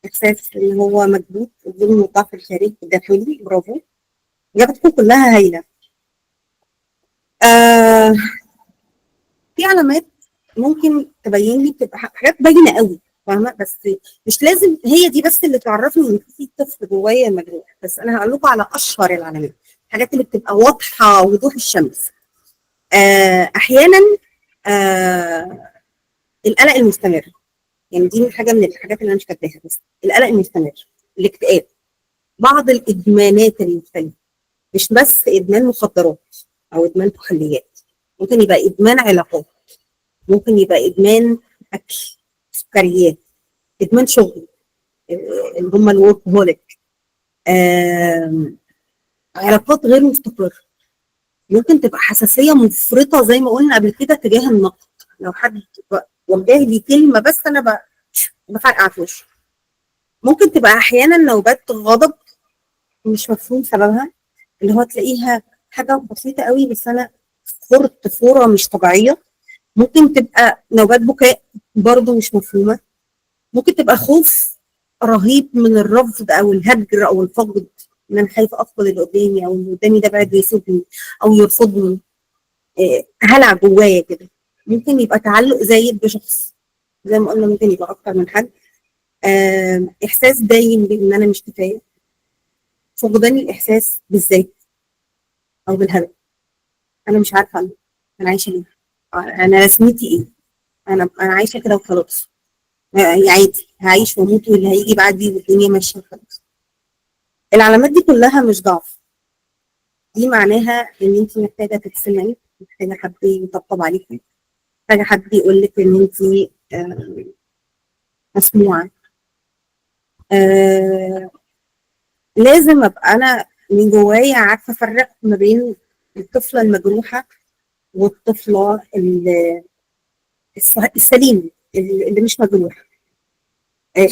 احساس ان هو مكبوت، الظلم والضعف الخارجي الداخلي. برافو، اجابتكم كلها هايلة. في علامات ممكن تبين لي، بتبقى حاجات باينة قوي، فاهمه، بس مش لازم هي دي بس اللي تعرفني ان في طفل جوايا مجروح. بس انا هقول لكم على اشهر العلامات، الحاجات اللي بتبقى واضحة وضوح الشمس. احيانا القلق المستمر، يعني دي حاجة من الحاجات اللي انا مش كاتباها، بس القلق المستمر، الاكتئاب، بعض الادمانات المختلفة، مش بس ادمان مخدرات او ادمان كحوليات، ممكن يبقى ادمان علاقات، ممكن يبقى ادمان اكل، سكريات، ادمان شغل اللي هم الوركهوليك، علاقات غير مستقره، ممكن تبقى حساسية مفرطة زي ما قلنا قبل كده تجاه النقد، لو حد وجه لي كلمة بس انا بفرقع في وشه. ممكن تبقى احيانا نوبات غضب مش مفهوم سببها، اللي هو تلاقيها حاجة بسيطة قوي بس انا فورت فورة مش طبيعية. ممكن تبقى نوبات بكاء برضو مش مفهومه. ممكن تبقى خوف رهيب من الرفض او الهجر او الفقد، ان انا خايفة افقد اللي قدامي، او اللي قدامي ده بعد ويسيبني او يرفضني، هلع جوايا كده. ممكن يبقى تعلق زايد بشخص، زي ما قلنا ممكن يبقى اكتر من حد. احساس دايم بان انا مش كفاية، فقدان الاحساس بالذات او بالهدف، انا مش عارفه انا عايشه ليه، انا رسمتي ايه، انا عايشه كده وخلاص، يعني عادي هعيش واموت واللي هيجي بعدي والدنيا ماشية وخلاص. العلامات دي كلها مش ضعف، دي معناها ان انت محتاجه تتسمعي، محتاجه حد يطبطب عليكي، محتاجه حد يقول لك ان انت مسموعة. لازم ابقى انا من جوايا عارفه افرق ما بين الطفلة المجروحه والطفله السليمة اللي مش مجروحة.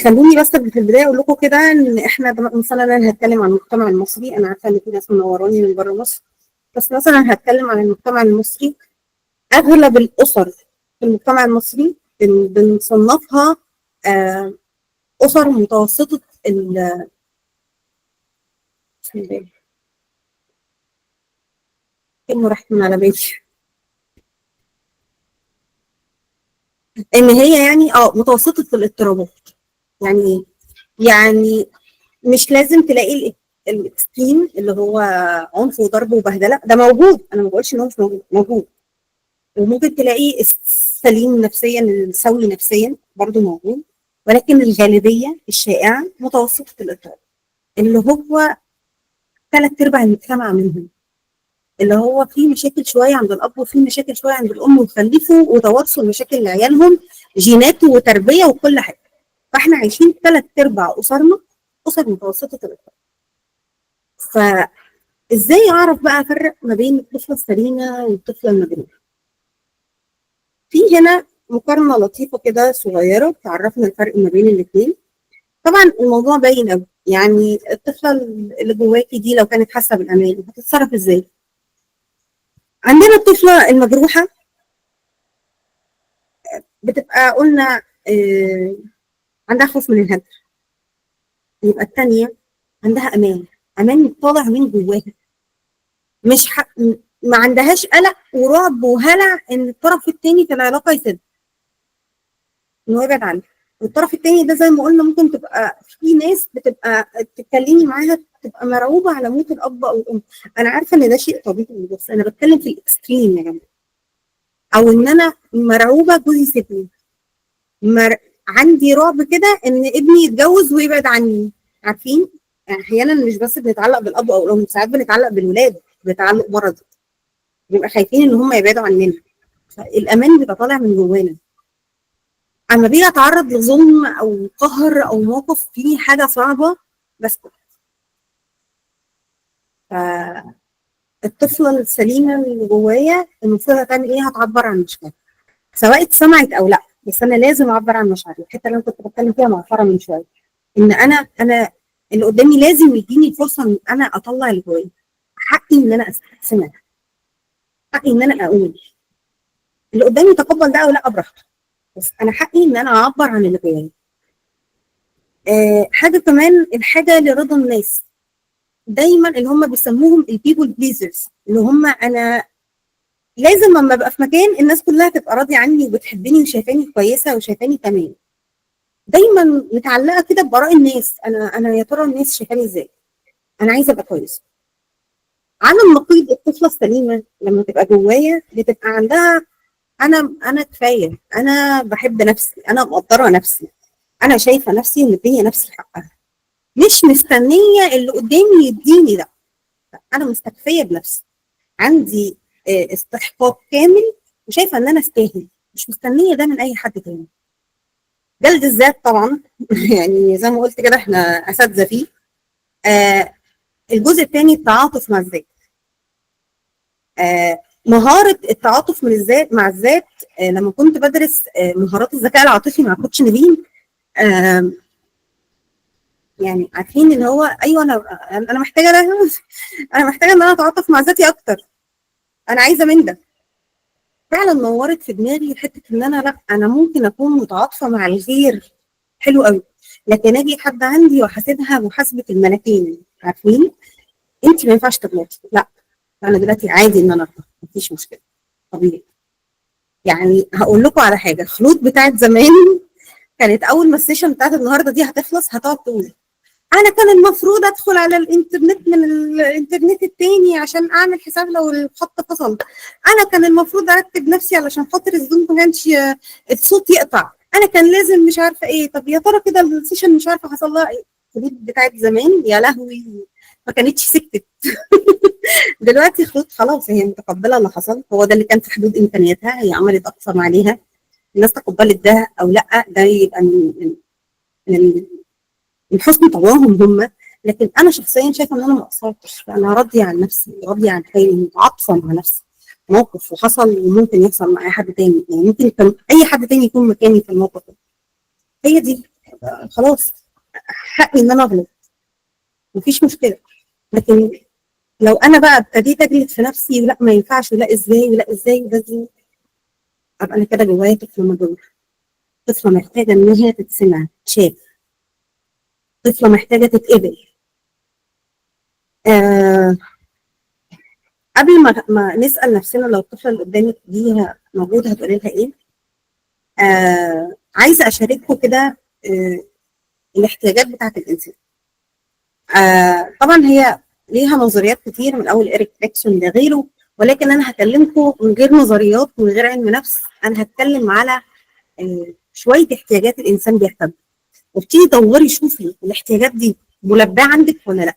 خلوني بس في البداية اقول لكم كده ان احنا مثلا انا هتكلم عن المجتمع المصري، انا عارفه ان في ناس منوراني من بره مصر، بس مثلا هتكلم عن المجتمع المصري. اغلب الاسر في المجتمع المصري بنصنفها اسر متوسطه ال بسم الله، كلمة راحت من على بالي، ان هي يعني متوسطه الاضطرابات. يعني ايه؟ يعني مش لازم تلاقي ال extreme اللي هو عنف وضرب وبهدله، ده موجود، انا ما بقولش ان هو مش موجود، موجود. وممكن تلاقي السليم نفسيا، السوي نفسيا برضه موجود، ولكن الغالبية الشائعة متوسطه الاضطراب، اللي هو 3/4 المجتمع منهم، اللي هو في مشاكل شوية عند الاب وفي مشاكل شوية عند الام، وخلفوا وتوارثوا المشاكل لعيالهم، جينات وتربيه وكل حاجة. فاحنا عايشين 3/4 اسرنا اسر متوسطه الاضطراب. فازاي اعرف بقى افرق ما بين الطفلة السليمة والطفله المجروحه؟ في هنا مقارنة لطيفة كده صغيرة تعرفنا الفرق ما بين الاثنين. طبعا الموضوع باين قوي، يعني الطفلة اللي جواكي دي لو كانت حاسه بالامان هتتصرف ازاي؟ عندنا الطفلة المجروحه بتبقى قلنا عندها خوف من الهجر، يبقى الثانية عندها امان، امان طالع من جواها، مش ما عندهاش قلق ورعب وهلع ان الطرف الثاني في العلاقة يسيبها، انه يبعد عنها. والطرف الثاني ده زي ما قلنا ممكن تبقى في ناس بتبقى تتكلمي معاها تبقى مرعوبه على موت الاب او الام. انا عارفه ان ده شيء طبيعي، بس انا بتكلم في ال extreme يا جماعة. او ان انا مرعوبه جوزي يسيبني، عندي رعب كده ان ابني يتجوز ويبعد عني. عارفين احيانا مش بس بنتعلق بالاب او الام، ساعات بنتعلق بالولاد بتعلق مرضي، بنبقى خايفين ان هم يبعدوا عننا. فالامان بيبقى طالع من جوانا. اما بيجي اتعرض لظلم او قهر او موقف فيه حاجة صعبة بسكت. فالطفله السليمة اللي جوايا المفروض هتعمل ايه؟ هتعبر عن مشاعرها، سواء اتسمعت او لا، بس انا لازم اعبر عن مشاعري. الحتة اللي انا كنت بتكلم فيها مع فرح من شوية، ان انا اللي قدامي لازم يديني الفرصة ان انا اطلع اللي جوايا، حقي ان انا اسمع، حقي ان انا اقول، اللي قدامي يتقبل ده او لا براحته، بس انا حقي ان انا اعبر عن اللي جوايا. حاجة كمان، الحاجة لرضا الناس، دايما اللي هم بيسموهم ال people pleasers، اللي هم انا لازم اما ابقى في مكان الناس كلها تبقى راضية عني وبتحبني وشايفاني كويسة وشايفاني تمام. دايما متعلقه كده باراء الناس، انا يا ترى الناس شايفاني ازاي؟ انا عايزه ابقى كويسة. على النقيض الطفلة السليمة لما تبقى جوايا بتبقى عندها انا كفاية، انا بحب نفسي، انا مقدره نفسي، انا شايفه نفسي ومديه نفسي حقها، مش مستنيه اللي قدامي يديني ده، انا مستكفيه بنفسي، عندي استحقاق كامل وشايفه ان انا استاهل، مش مستنيه ده من اي حد تاني. جلد الذات طبعا يعني زي ما قلت كده احنا اساتذة فيه. الجزء الثاني التعاطف مع الذات. مهارة التعاطف من الذات مع الذات، لما كنت بدرس مهارات الذكاء العاطفي مع كوتش نبيل، يعني عارفين ان هو ايوه انا محتاجه ده، انا محتاجه ان انا اتعاطف مع ذاتي اكتر، انا عايزه من ده. فعلا نورت في دماغي حتة ان انا لا، انا ممكن اكون متعاطفه مع الغير حلو قوي. لكن اجي حد عندي واحاسبها محاسبه الملكين، عارفين؟ انت ما ينفعش تغلطي، لا انا دلوقتي عادي ان انا اغلط، مفيش مشكلة، طبيعي. يعني هقول لكم على حاجة، الخلود بتاعت زمان كانت اول ما ال session بتاعت النهارده دي هتخلص هتقعد تقول انا كان المفروض ادخل على الانترنت من الانترنت التاني عشان اعمل حساب لو الخط فصل، انا كان المفروض ارتب نفسي علشان خاطر ال Zoom ما كانش الصوت يقطع، انا كان لازم مش عارفه ايه، طب يا ترى كده ال session مش عارفه حصل لها ايه. الخلود بتاعت زمان يا لهوي ما كانتش سكتت. دلوقتي خلود خلاص هي متقبله اللي حصل، هو ده اللي كان في حدود امكانياتها، هي عملت اقصى ما عليها، الناس تقبلت ده او لا ده يبقى من حسن طواهم هم، لكن انا شخصيا شايفه ان انا ما قصرتش، فانا راضية عن نفسي، راضية عن حالي، متعاطفه مع نفسي، موقف وحصل وممكن يحصل مع اي حد تاني، يعني ممكن كان اي حد تاني يكون مكاني في الموقف ده. هي دي خلاص حقي ان انا اغلط، مفيش مشكلة. لكن لو انا بقى ابتديت اجلد في نفسي ولا ما ينفعش ولا ازاي ولا ازاي ولا ازاي، ابقى انا كده جوايا طفله مجروح، طفله محتاجه ان هي تتسمع، تشاف، طفله محتاجه تتقبل. قبل ما نسال نفسنا لو الطفلة اللي قدامك دي موجودة هتقولي لها ايه، عايزه اشارككم كده الاحتياجات بتاعه الانسان. طبعا هي ليها نظريات كتير من اول إريك إريكسون لغيره، ولكن انا هكلمكم من غير نظريات ومن غير علم نفس، انا هتكلم على شوية احتياجات الانسان بيحتاجها، وابتدي دوري شوفي الاحتياجات دي ملباه عندك ولا لا.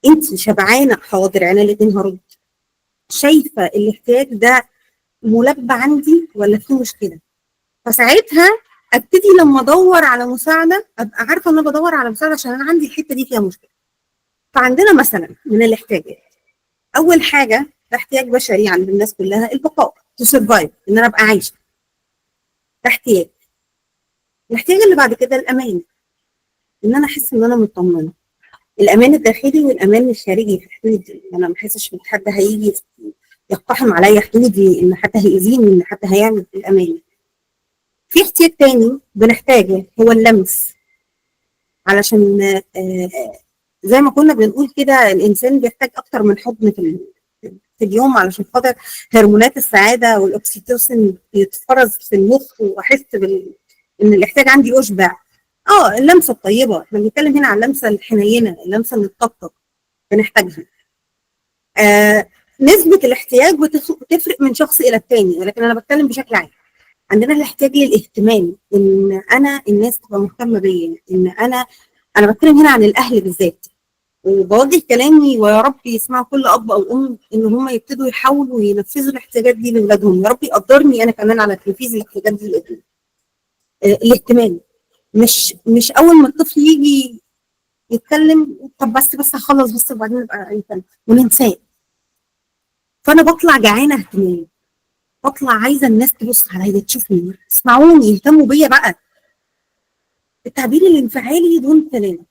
انت شبعانه؟ حاضر، عينيا الاتنين هرد. شايفه الاحتياج ده ملبى عندي ولا في مشكلة؟ فساعتها ابتدي لما ادور على مساعدة ابقى عارفه ان انا بدور على مساعدة عشان انا عندي الحتة دي فيها مشكلة. فعندنا مثلا من الاحتياجات، اول حاجة ده احتياج بشري عند الناس كلها، البقاء، to survive، ان انا ابقى عايشه، ده احتياج. الاحتياج اللي بعد كده الامان، ان انا احس ان انا مطمنه، الامان الداخلي والامان الخارجي في حدودي، ان انا ما احسش ان حد هيجي يقتحم عليا حدودي، ان حد هيأذيني، ان حد هيعمل، الامان. في احتياج تاني بنحتاجه هو اللمس، علشان زي ما كنا بنقول كده الانسان بيحتاج اكتر من حضن في اليوم علشان خاطر هرمونات السعادة والاكسيتوسين يتفرز في المخ واحس ان الاحتياج عندي اشبع. اللمسة الطيبة، احنا بنتكلم هنا عن اللمسة الحنينه، اللمسة اللي تطبطب، بنحتاجها. نسبه الاحتياج بتفرق من شخص الى الثاني، ولكن انا بتكلم بشكل عام. عندنا الاحتياج للاهتمام، ان انا الناس تبقى مهتمة بيا، ان انا بتكلم هنا عن الاهل بالذات، وبوجه كلامي ويا رب يسمعوا كل اب او ام ان هم يبتدوا يحاولوا ينفذوا الاحتياجات دي لاولادهم، يا رب يقدرني انا كمان على تنفيذ الاحتياجات دي لابني. الاهتمام مش اول ما الطفل يجي يتكلم طب بس هخلص بس وبعدين نبقى نتكلم وننساه. فانا بطلع جعانة اهتمام، بطلع عايزه الناس تبص عليا، تشوفني، تسمعوني، يهتموا بيا بقى. التعبير الانفعالي دون كلام،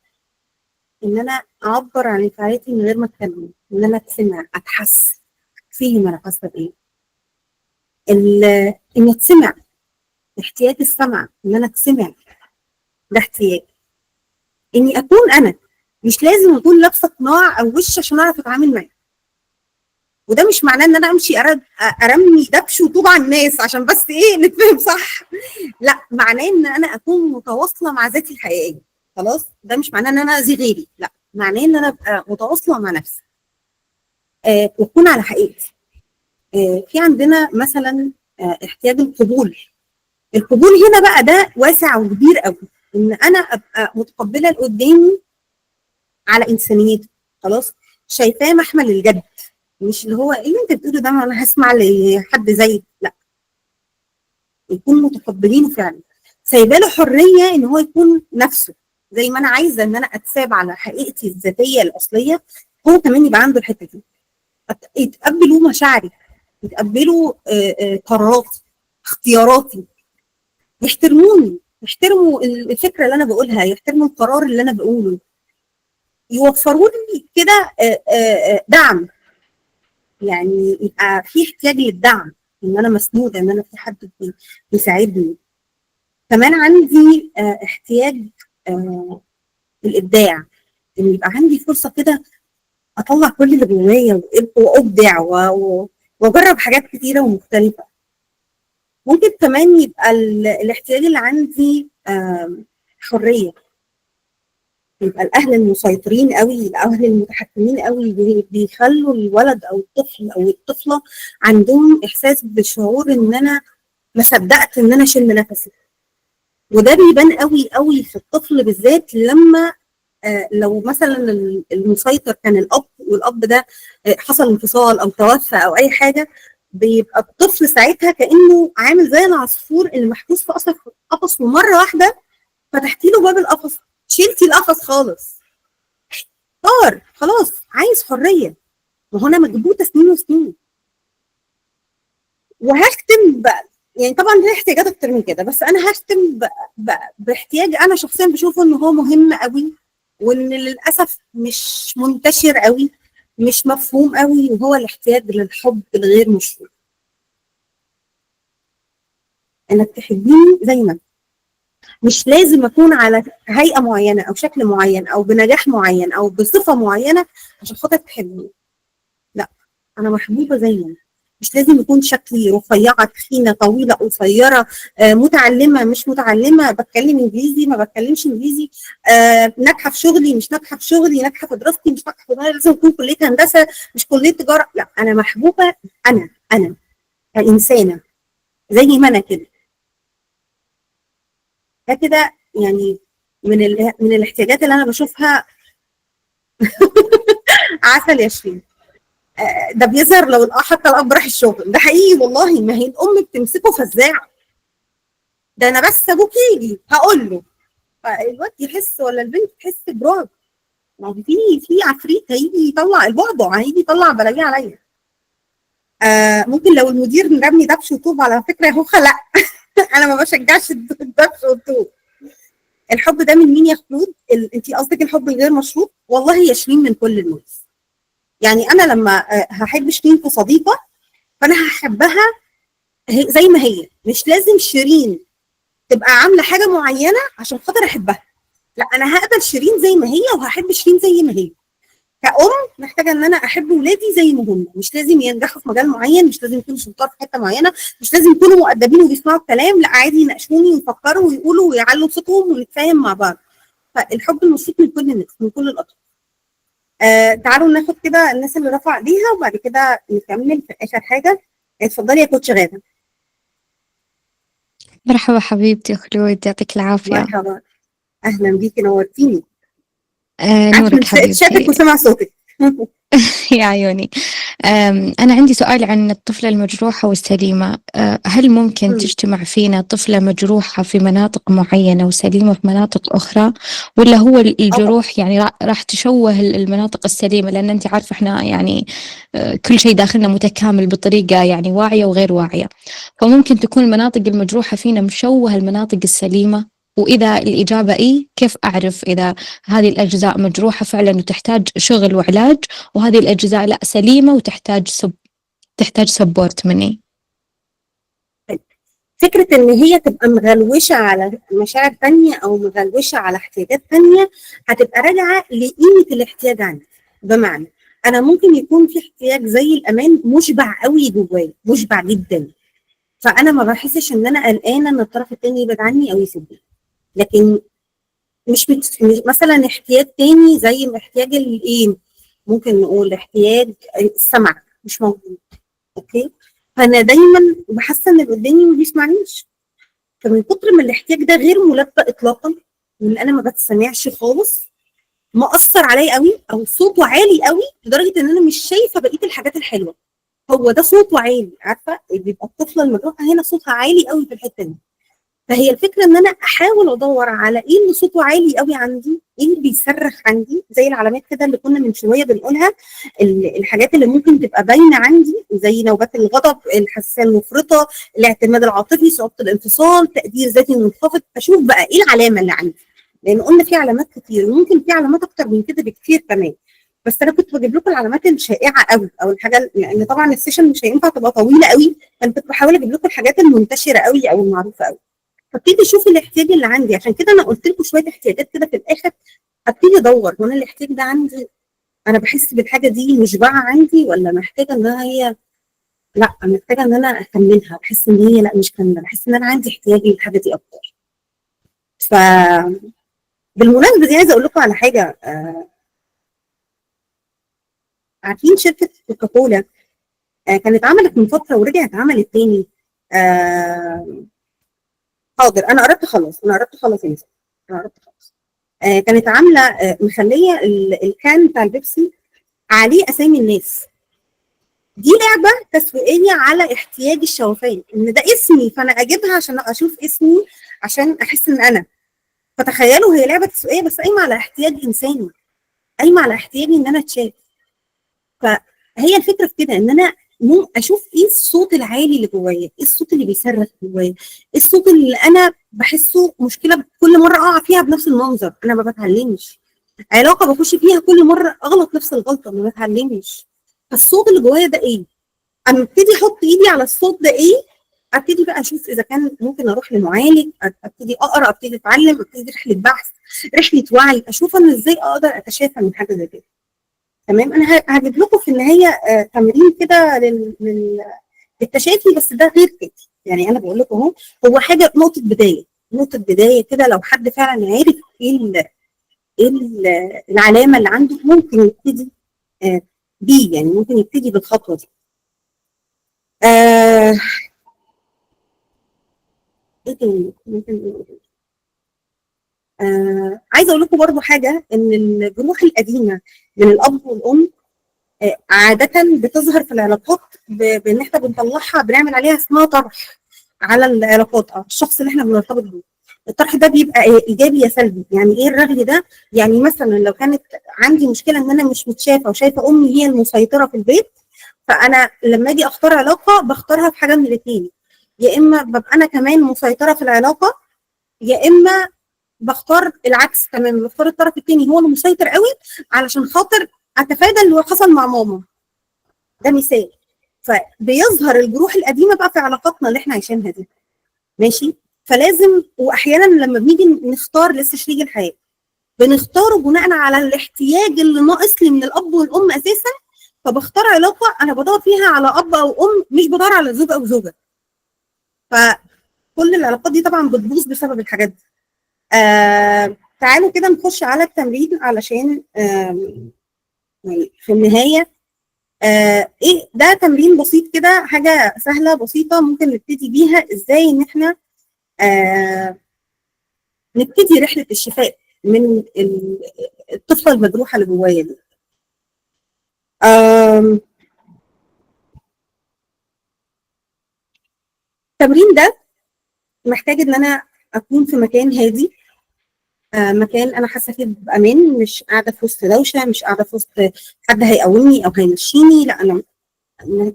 ان انا اعبر عن انفعالاتي من غير ما اتكلم، ان انا اتسمع، اتحس، فهم انا حاسه بايه. ان اتسمع، احتياج السمع، ان انا اتسمع، ده احتياج. اني اكون انا، مش لازم اكون لابسه قناع او وش عشان اعرف اتعامل معاه. وده مش معناه ان انا امشي ارمي دبش وطوب على الناس عشان بس ايه نتفهم صح، لا، معناه ان انا اكون متواصلة مع ذاتي الحقيقية. خلاص، ده مش معناه ان انا اذي غيري، لا، معناه ان انا ابقى متواصلة مع نفسي، واكون على حقيقتي. في عندنا مثلا احتياج القبول. القبول هنا بقى ده واسع وكبير قوي، ان انا ابقى متقبله اللي قدامي على انسانيته، خلاص، شايفاه محمل الجد، مش اللي هو ايه اللي انت بتقوله ده انا هسمع لحد زيك، لا، يكون متقبلينه فعلا، سايبه له حرية ان هو يكون نفسه، زي ما انا عايزه ان انا اتساب على حقيقتي الذاتية الاصلية، هو كمان يبقى عنده الحتة دي. يتقبلوا مشاعري، يتقبلوا قراراتي، اختياراتي، يحترموني، يحترموا الفكرة اللي انا بقولها، يحترموا القرار اللي انا بقوله، يوفروا لي كده دعم. يعني يبقى في احتياج للدعم، ان انا مسنوده، ان انا في حد بيساعدني. كمان عندي احتياج الابداع، ان يبقى عندي فرصة كده اطلع كل اللي جوايا وابدع واجرب حاجات كتيرة ومختلفة. ممكن كمان يبقى الاحتياج اللي عندي حرية، يبقى الاهل المسيطرين قوي، الاهل المتحكمين قوي، بيخلوا الولد او الطفل او الطفلة عندهم احساس بشعور ان انا ما صدقت ان انا اشم نفسي. وده بيبان قوي قوي في الطفل بالذات لما لو مثلا المسيطر كان الاب، والاب ده حصل انفصال او توفى او اي حاجة، بيبقى الطفل ساعتها كانه عامل زي العصفور اللي محبوس في قفص، ومرة واحدة فتحتي له باب القفص، شيلتي القفص خالص، طار خلاص، عايز حرية. ما هو انا مكبوته سنين وسنين. وهختم بقى، يعني طبعا في احتياجات اكتر من كده، بس انا هختم باحتياج انا شخصيا بشوفه ان هو مهم قوي، وان للاسف مش منتشر قوي، مش مفهوم قوي، وهو الاحتياج للحب الغير مشروط. انك تحبيني زي ما انت، مش لازم اكون على هيئة معينة او شكل معين او بنجاح معين او بصفة معينة عشان خاطر تحبني. لا، انا محبوبه زي ما انا، مش لازم يكون شكلي رفيعة، تخينة، طويلة، قصيرة، متعلمة، مش متعلمة، بتكلم انجليزي، ما بتكلمش انجليزي، ناجحة في شغلي، مش ناجحة في شغلي، ناجحة في دراستي، مش ناجحة في دراستي، لازم اكون كليه هندسة مش كليه تجارة. لا، انا محبوبه، انا كانسانه زي ما انا كده. ده كده يعني من الاحتياجات اللي انا بشوفها. عسل يا شيرين. ده بيظهر لو حتى الاب راح الشغل، ده حقيقي والله. ما هي الام بتمسكه فزاعه، ده انا بس ابوك يجي هقول له، فالواد يحس ولا البنت تحس برعب، ما هو في عفريت هيجي يطلع البعبع، هيجي يطلع بلاوي عليا. ممكن لو المدير رمني دبش وطوب، على فكرة يا هوخه، لا انا ما بشجعش الدبش والطوب. الحب ده من مين يا خلود؟ انت قصدك الحب الغير مشروط؟ والله يا شيرين من كل الناس. يعني انا لما هحب شيرين كصديقه، فانا هحبها زي ما هي، مش لازم شيرين تبقى عامله حاجة معينة عشان خاطر احبها، لا انا هقبل شيرين زي ما هي وهحب شيرين زي ما هي. كأم محتاجه ان انا احب ولادي زي ما هم، مش لازم ينجحوا في مجال معين، مش لازم يكونوا شطار في حتة معينة، مش لازم يكونوا مؤدبين وبيسمعوا الكلام، لا عادي يناقشوني ويفكروا ويقولوا ويعلوا صوتهم ونتفاهم مع بعض. فالحب المشروط من كل الناس، من كل الاطراف. تعالوا ناخد كده الناس اللي رفع ايديها وبعد كده نكمل في اخر حاجة. اتفضلي يا كوتش غاده. مرحبا حبيبتي خلود، يعطيك العافية. مرحبا، اهلا بيكي، نورتيني. نورك حبيبتي. شافك وسمع صوتك. يا عيوني. أنا عندي سؤال عن الطفلة المجروحة والسليمة. هل ممكن تجتمع فينا طفلة مجروحة في مناطق معينة وسليمة في مناطق أخرى، ولا هو الجروح يعني راح تشوه المناطق السليمة؟ لأن أنت عارفة إحنا يعني كل شيء داخلنا متكامل بطريقة يعني واعية وغير واعية، فممكن تكون المناطق المجروحة فينا مشوهة المناطق السليمة. وإذا الإجابة إيه، كيف أعرف إذا هذه الأجزاء مجروحة فعلا وتحتاج شغل وعلاج، وهذه الأجزاء لا سليمة وتحتاج تحتاج support مني؟ فكرة إن هي تبقى مغلوشة على مشاعر تانية أو مغلوشة على احتياجات تانية هتبقى راجعة لقيمة الاحتياج عندي. بمعنى أنا ممكن يكون في احتياج زي الأمان مشبع قوي جوايا، مشبع جدا، فأنا ما بحسش إن أنا قلقانة إن الطرف التاني يبعد عني أو يسيبني. لكن مش مثلا احتياج تاني زي احتياج الايه، ممكن نقول احتياج السمع مش موجود، okay، فانا دايما بحس ان اللي قدامي ما بيسمعنيش، فمن كتر ما الاحتياج ده غير ملبى اطلاقا، وان انا ما بتسمعش خالص، مأثر عليا قوي او صوته عالي قوي لدرجة ان انا مش شايفه بقية الحاجات الحلوة. هو ده صوته عالي، عارفه بيبقى الطفلة المجروحه هنا صوتها عالي قوي في الحتة دي. فهي الفكرة ان انا احاول ادور على ايه اللي صوته عالي قوي عندي، ايه اللي بيصرخ عندي، زي العلامات كده اللي كنا من شوية بنقولها، الحاجات اللي ممكن تبقى باينة عندي زي نوبات الغضب، الحساسية المفرطة، الاعتماد العاطفي، صعوبة الانفصال، تقدير ذاتي منخفض. اشوف بقى ايه العلامة اللي عندي، لان قلنا في علامات كتير وممكن في علامات اكتر من كده بكتير كمان، بس انا كنت بجيب لكم العلامات الشائعة قوي او الحاجة، لان طبعا ال session مش هينفع تبقى طويلة قوي، فانا كنت بحاول اجيب لكم الحاجات المنتشرة قوي او المعروفة قوي. فابتدي اشوف الاحتياج اللي عندي. عشان كده انا قلت لكم شوية احتياجات كده في الاخر، ابتدي ادور وانا الاحتياج ده عندي، انا بحس بالحاجة دي مشبعة عندي ولا محتاجه ان هي، لا محتاجه ان انا اكملها، بحس ان هي لا مش كاملة، بحس ان انا عندي احتياج للحاجة دي اكتر. ف بالمناسبة دي عايزه اقول لكم على حاجة. عارفين شركة كوكاكولا كانت عملت من فترة ورجعت عملت تاني. حاضر انا قربت اخلص، انا قربت اخلص يا نساء، انا قربت اخلص. كانت عامله مخليه ال can بتاع البيبسي عليه اسامي الناس. دي لعبه تسويقية على احتياج الشوفان، ان ده اسمي فانا اجيبها عشان اشوف اسمي عشان احس ان انا. فتخيلوا هي لعبه تسويقية بس قايمة على احتياج انساني، قايمة على احتياجي ان انا اتشاف. فهي الفكرة في كده، ان انا اشوف ايه الصوت العالي اللي جوايا، ايه الصوت اللي بيصرخ جوايا، ايه الصوت اللي انا بحسه مشكلة كل مرة اقع فيها بنفس المنظر، انا ما بتعلمش. علاقة بخش فيها كل مرة اغلط نفس الغلطة، ما بتعلمش. فالصوت اللي جوايا ده ايه؟ اما ابتدي احط ايدي على الصوت ده ايه، ابتدي بقى اشوف اذا كان ممكن اروح لمعالج، ابتدي اقرا، ابتدي اتعلم، ابتدي رحله بحث، رحله وعي، اشوف انا ازاي اقدر اتشافى من حاجة زي كده. تمام. انا هجيب لكم في النهاية تمرين كده للتشافي، بس ده غير كده. يعني انا بقول لكم اهو، هو حاجة نقطة بداية، نقطة بداية كده. لو حد فعلا عارف ايه العلامة اللي عنده ممكن يبتدي بيه، يعني ممكن يبتدي بالخطوه دي. ايه تاني ممكن نقول؟ عايزه اقول لكم برضو حاجة، ان الجروح القديمة من الاب والام عادة بتظهر في العلاقات بان احنا بنطلعها، بنعمل عليها اسمها طرح على العلاقات، الشخص اللي احنا بنرتبط بيه. الطرح ده بيبقى ايجابي يا سلبي. يعني ايه الرغي ده؟ يعني مثلا لو كانت عندي مشكلة ان انا مش متشافه وشايفه امي هي المسيطرة في البيت، فانا لما اجي اختار علاقة بختارها في حاجة من الاثنين، يا اما ببقى انا كمان مسيطرة في العلاقة، يا اما بختار العكس تماما، بختار الطرف الثاني هو المسيطر قوي علشان خاطر اتفادى اللي حصل مع ماما. ده مثال. فبيظهر الجروح القديمة بقى في علاقاتنا اللي احنا عايشينها دي. ماشي؟ فلازم، واحيانا لما بنيجي نختار لسه شريك الحياة بنختاره بناء على الاحتياج اللي ناقص لي من الاب والام اساسا، فبختار علاقة انا بدور فيها على اب او ام، مش بدور على زوج او زوجه. فكل العلاقات دي طبعا بتبوظ بسبب الحاجات دي. تعالوا كده نخش على التمرين علشان يعني في النهاية ايه ده تمرين بسيط كده، حاجة سهلة بسيطة ممكن نبتدي بيها ازاي ان احنا نبتدي رحله الشفاء من الطفلة المجروحه اللي جوايا دي. التمرين ده محتاج ان انا اكون في مكان هادي، مكان انا حاسه فيه بامان، مش قاعدة في وسط دوشه، مش قاعدة في وسط حد هيقومني او هيمشيني، لا انا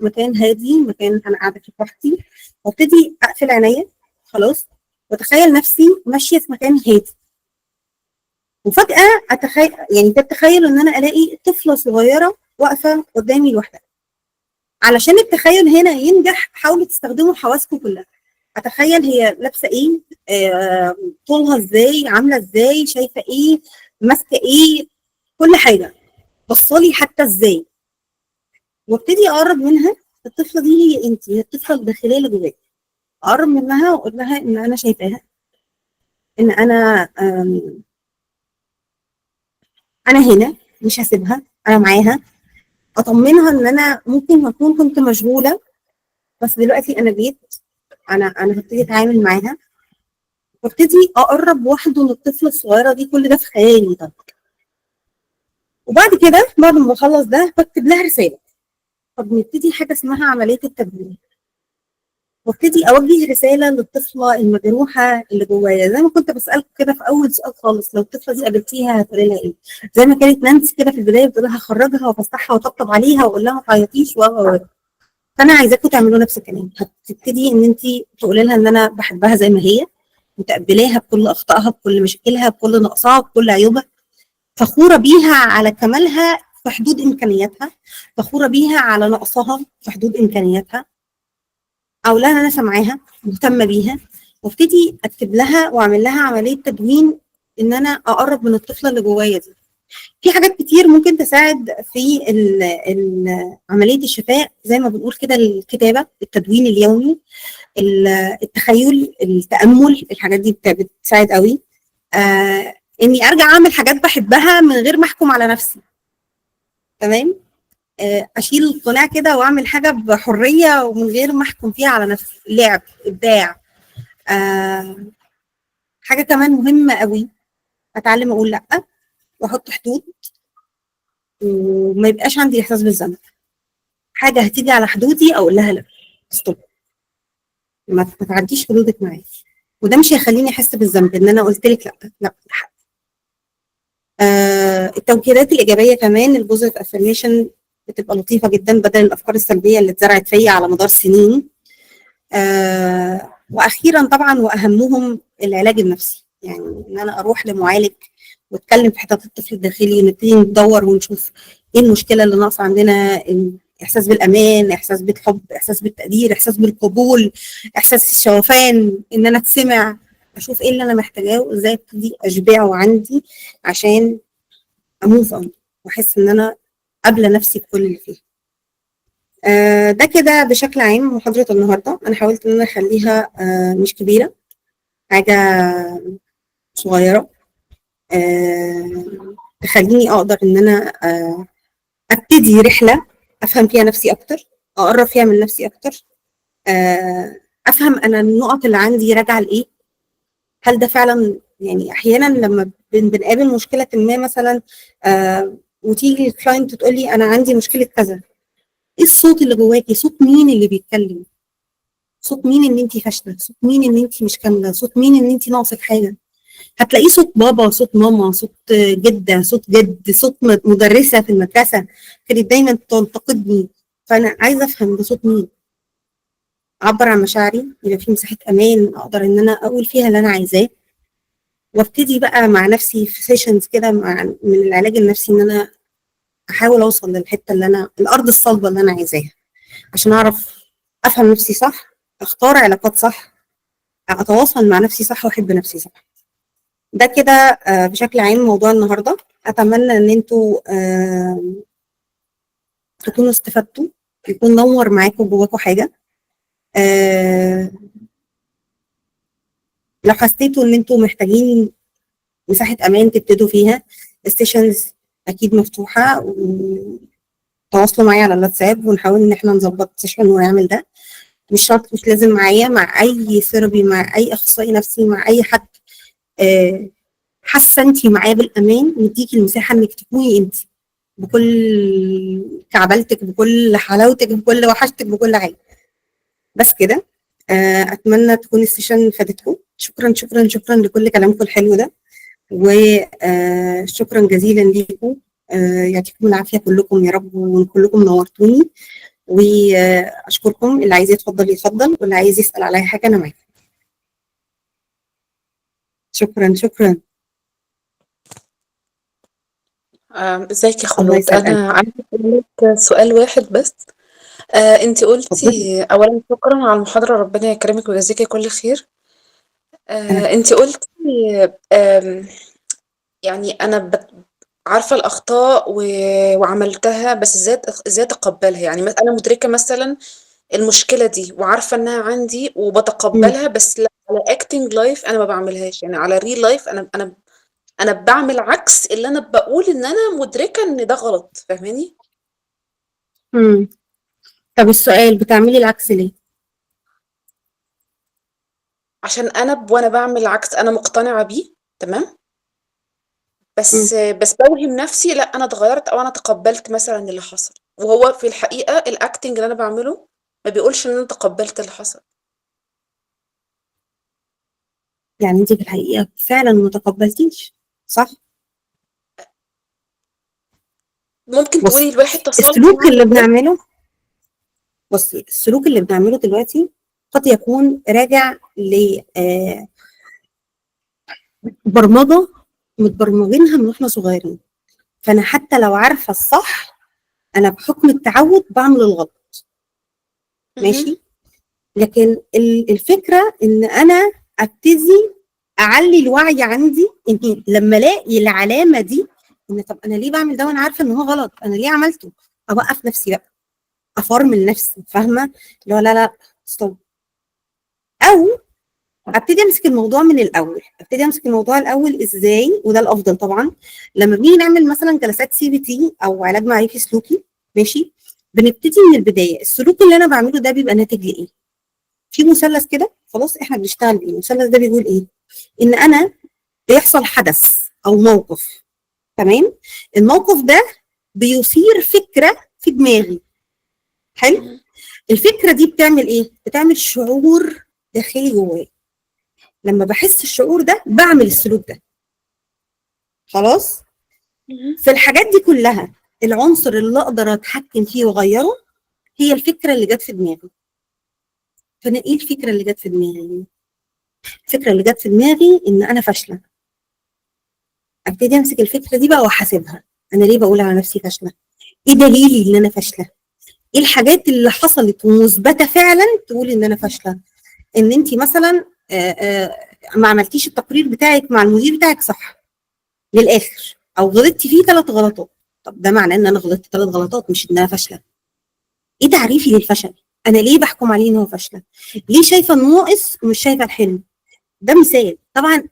مكان هادي، مكان انا قاعدة فيه براحتي. وابتدي اقفل عينيا خلاص، واتخيل نفسي ماشية في مكان هادي، وفجاة اتخيل، يعني تتخيلوا ان انا الاقي طفله صغيرة واقفة قدامي لوحدها. علشان التخيل هنا ينجح حاولوا تستخدموا حواسكم كلها. اتخيل هي لابسه ايه، طولها ازاي، عامله ازاي، شايفه ايه، ماسكه ايه، كل حاجة، بصالي حتى ازاي. وابتدي اقرب منها. الطفلة دي هي انت، هي الطفلة الداخلية اللي جواك. اقرب منها واقول لها ان انا شايفاها، ان انا انا هنا، مش هسيبها، انا معاها. اطمنها ان انا ممكن اكون كنت مشغولة بس دلوقتي انا جيت، انا هبتدي اتعامل معاها. وابتدي اقرب واحدة من الطفلة الصغيرة دي، كل ده في خيالي طبعا. وبعد كده بعد ما بخلص ده بكتب لها رسالة. طب نبتدي حاجة اسمها عملية التبديل. وابتدي اوجه رسالة للطفله المجروحه اللي جوايا، زي ما كنت بسالكم كده في اول سؤال خالص، لو الطفلة دي قابلتيها هتقولي لها ايه؟ زي ما كانت نانسي كده في البداية بتقول لها هخرجها وافسحها واطبطب عليها واقول لها ما تعيطيش و فانا عايزاكم تعملوا نفس الكلام. هتبتدي ان انت تقولي لها ان انا بحبها زي ما هي، متقبلاها بكل اخطائها، بكل مشاكلها، بكل نقصها، بكل عيوبها، فخورة بيها على كمالها في حدود امكانياتها، فخورة بيها على نقصها في حدود امكانياتها. او لا انا سامعاها، مهتمة بيها، وابتدي اكتب لها واعمل لها عملية تدوين ان انا اقرب من الطفلة اللي جوايا دي. في حاجات كتير ممكن تساعد في عملية الشفاء، زي ما بنقول كده الكتابة، التدوين اليومي، التخيل، التامل، الحاجات دي بتساعد قوي. اني ارجع اعمل حاجات بحبها من غير ما احكم على نفسي، تمام؟ اشيل القناع كده واعمل حاجة بحرية ومن غير ما احكم فيها على نفسي، لعب، ابداع. حاجة كمان مهمة قوي، اتعلم اقول لا واحط حدود وما يبقاش عندي احساس بالذنب. حاجة هتيجي على حدودي اقول لها لا، stop، ما تعديش حدودك معايا، وده مش هيخليني احس بالذنب ان انا قلت لك لا لا. التوكيدات الايجابية كمان، ال positive affirmation بتبقى لطيفة جدا بدل الافكار السلبية اللي اتزرعت فيا على مدار سنين. واخيرا طبعا واهمهم العلاج النفسي، يعني ان انا اروح لمعالج واتكلم في حتة الطفل الداخلي، ونبتدي ندور ونشوف ايه المشكلة اللي ناقصه عندنا، احساس بالامان، احساس بالحب، احساس بالتقدير، احساس بالقبول، احساس الشوفان، ان انا اتسمع، اشوف ايه اللي انا محتاجاه وازاي ابتدي اشبعه عندي عشان ا move on واحس ان انا قابله نفسي بكل اللي فيها. ده كده بشكل عام محاضرة النهارده. انا حاولت ان انا اخليها مش كبيرة، حاجة صغيرة تخليني اقدر ان انا ابتدي رحله افهم فيها نفسي اكتر، اقرب فيها من نفسي اكتر، افهم انا النقط اللي عندي راجعه لايه. هل ده فعلا، يعني احيانا لما بنقابل مشكلة ما مثلا وتيجي ال client تقول لي انا عندي مشكلة كذا، ايه الصوت اللي جواكي؟ صوت مين اللي بيتكلم؟ صوت مين ان انت فاشلة؟ صوت مين ان انت مش كاملة؟ صوت مين ان انت ناقصك حاجة؟ هتلاقيه صوت بابا، صوت ماما، صوت جده، صوت جد، صوت مدرسه في المدرسة كانت دايما تنتقدني. فانا عايزه افهم ده صوت مين، اعبر عن مشاعري، يبقى في مساحة امان اقدر ان انا اقول فيها اللي انا عايزاه، وابتدي بقى مع نفسي في sessions كده مع من العلاج النفسي ان انا احاول اوصل للحتة اللي انا، الارض الصلبة اللي انا عايزاها، عشان اعرف افهم نفسي صح، اختار علاقات صح، اتواصل مع نفسي صح، واحب نفسي صح. ده كده بشكل عام موضوع النهارده. اتمنى ان انتوا تكونوا استفدتوا، يكون نور معاكم جواكم حاجة. لو حسيتوا ان انتوا محتاجين مساحة امان تبتدوا فيها، ال sessions اكيد مفتوحة، وتواصلوا معايا على الواتساب ونحاول ان احنا نظبط session ونعمل ده. مش شرط، مش لازم معايا، مع اي therapy، مع اي اخصائي نفسي، مع اي حد حاسه انت معاه بالامان، مديكي المساحة انك تكوني انت بكل كعبلتك، بكل حلاوتك، بكل وحشتك، بكل حاجة. بس كده. اتمنى تكون ال session فادتكم. شكرا شكرا شكرا لكل كلامكم الحلو ده، وشكرا جزيلا ليكم. يعطيكم العافية كلكم يا رب، وكلكم نورتوني، واشكركم. اللي عايز يتفضل يتفضل، واللي عايز يسال على اي حاجة انا معاكم. شكرا شكرا. ازيك يا الله خلود؟ يسعد انا قلبك. عندي أسألك سؤال واحد بس. انت اتفضلي. قلتي اولا شكرا على المحاضرة، ربنا يكرمك ويجازيكي كل خير. انا انت قلتي يعني انا عارفة الاخطاء وعملتها، بس ازاي اتقبلها؟ يعني انا مدركة مثلا المشكلة دي وعارفة انها عندي وبتقبلها، بس لا، على acting life انا ما بعملهاش، يعني على real life انا بعمل عكس اللي انا بقول ان انا مدركة ان ده غلط، فاهماني؟ مم. طب السؤال، بتعملي العكس ليه؟ عشان انا وانا بعمل العكس انا مقتنعة بيه، تمام، بس بوهم نفسي لا انا اتغيرت او انا تقبلت مثلا اللي حصل، وهو في الحقيقة ال acting اللي انا بعمله ما بيقولش ان انا تقبلت اللي حصل. يعني انت في الحقيقة فعلا ما تقبلتيش، صح؟ ممكن بصي، تقولي الواحد تصالح السلوك مع اللي الذات. بنعمله، بصي السلوك اللي بنعمله دلوقتي قد يكون راجع ل برمجة متبرمجينها من واحنا صغيرين، فأنا حتى لو عارفة الصح أنا بحكم التعود بعمل الغلط. ماشي؟ لكن الفكرة إن أنا ابتدي اعلي الوعي عندي ان لما الاقي العلامة دي ان طب انا ليه بعمل ده وانا عارفه ان هو غلط، انا ليه عملته؟ اوقف نفسي بقى، افرمل نفسي، فاهمه؟ اللي هو لا لا stop. او ابتدي امسك الموضوع من الاول، ابتدي امسك الموضوع الاول ازاي؟ وده الافضل طبعا. لما بنيجي نعمل مثلا جلسات CBT او علاج معرفي سلوكي، ماشي، بنبتدي من البداية. السلوك اللي انا بعمله ده بيبقى ناتج لايه؟ في مثلث كده خلاص احنا بنشتغل بيه. المثلث ده بيقول ايه؟ ان انا بيحصل حدث او موقف، تمام؟ الموقف ده بيثير فكرة في دماغي، حلو؟ الفكرة دي بتعمل ايه؟ بتعمل شعور داخلي جوايا. لما بحس الشعور ده بعمل السلوك ده، خلاص؟ في الحاجات دي كلها العنصر اللي اقدر اتحكم فيه واغيره هي الفكرة اللي جت في دماغي. فانا ايه الفكرة اللي جت في دماغي؟ الفكرة اللي جت في دماغي ان انا فاشلة. ابتدي امسك الفكرة دي بقى واحاسبها، انا ليه بقول على نفسي فاشلة؟ ايه دليلي ان انا فاشلة؟ ايه الحاجات اللي حصلت ومثبته فعلا تقول ان انا فاشلة؟ ان انت مثلا ما عملتيش التقرير بتاعك مع المدير بتاعك صح للاخر، او غلطتي فيه 3 غلطات. طب ده معناه ان انا غلطت 3 غلطات، مش ان انا فاشلة. ايه تعريفي للفشل؟ انا ليه بحكم عليه ان هو فاشلة؟ ليه شايفه الناقص ومش شايفه الحلو؟ ده مثال. طبعا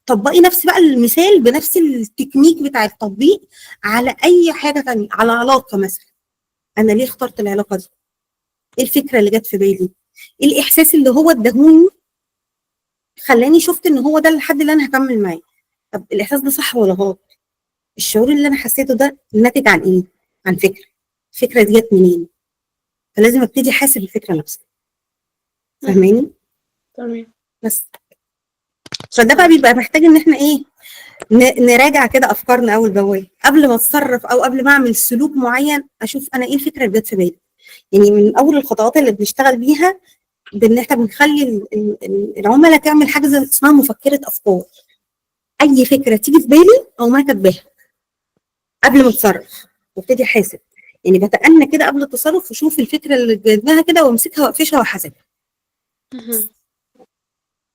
طبقي نفس بقى المثال بنفس التكنيك بتاع التطبيق على اي حاجة ثانية، على علاقة مثلا. انا ليه اخترت العلاقة دي؟ ايه الفكرة اللي جت في بالي؟ ايه الاحساس اللي هو اداهوني خلاني شفت ان هو ده الحد اللي انا هكمل معاه؟ طب الاحساس ده صح ولا غلط؟ الشعور اللي انا حسيته ده ناتج عن ايه؟ عن فكرة. الفكرة دي جت منين؟ فلازم ابتدي احاسب الفكرة نفسها. فاهماني؟ تمام. بس فده بقى بيبقى محتاج ان احنا ايه؟ نراجع كده افكارنا اول باول قبل ما اتصرف او قبل ما اعمل سلوك معين، اشوف انا ايه الفكرة اللي جت في بالي. يعني من اول الخطوات اللي بنشتغل بيها بان احنا بنخلي العملاء تعمل حاجة زي اسمها مفكرة افكار. اي فكرة تيجي في بالي او ما كاتباها قبل ما اتصرف، وابتدي احاسب. يعني بتأنى كده قبل التصرف واشوف الفكرة اللي جبناها كده وامسكها واقفشها واحاسبها.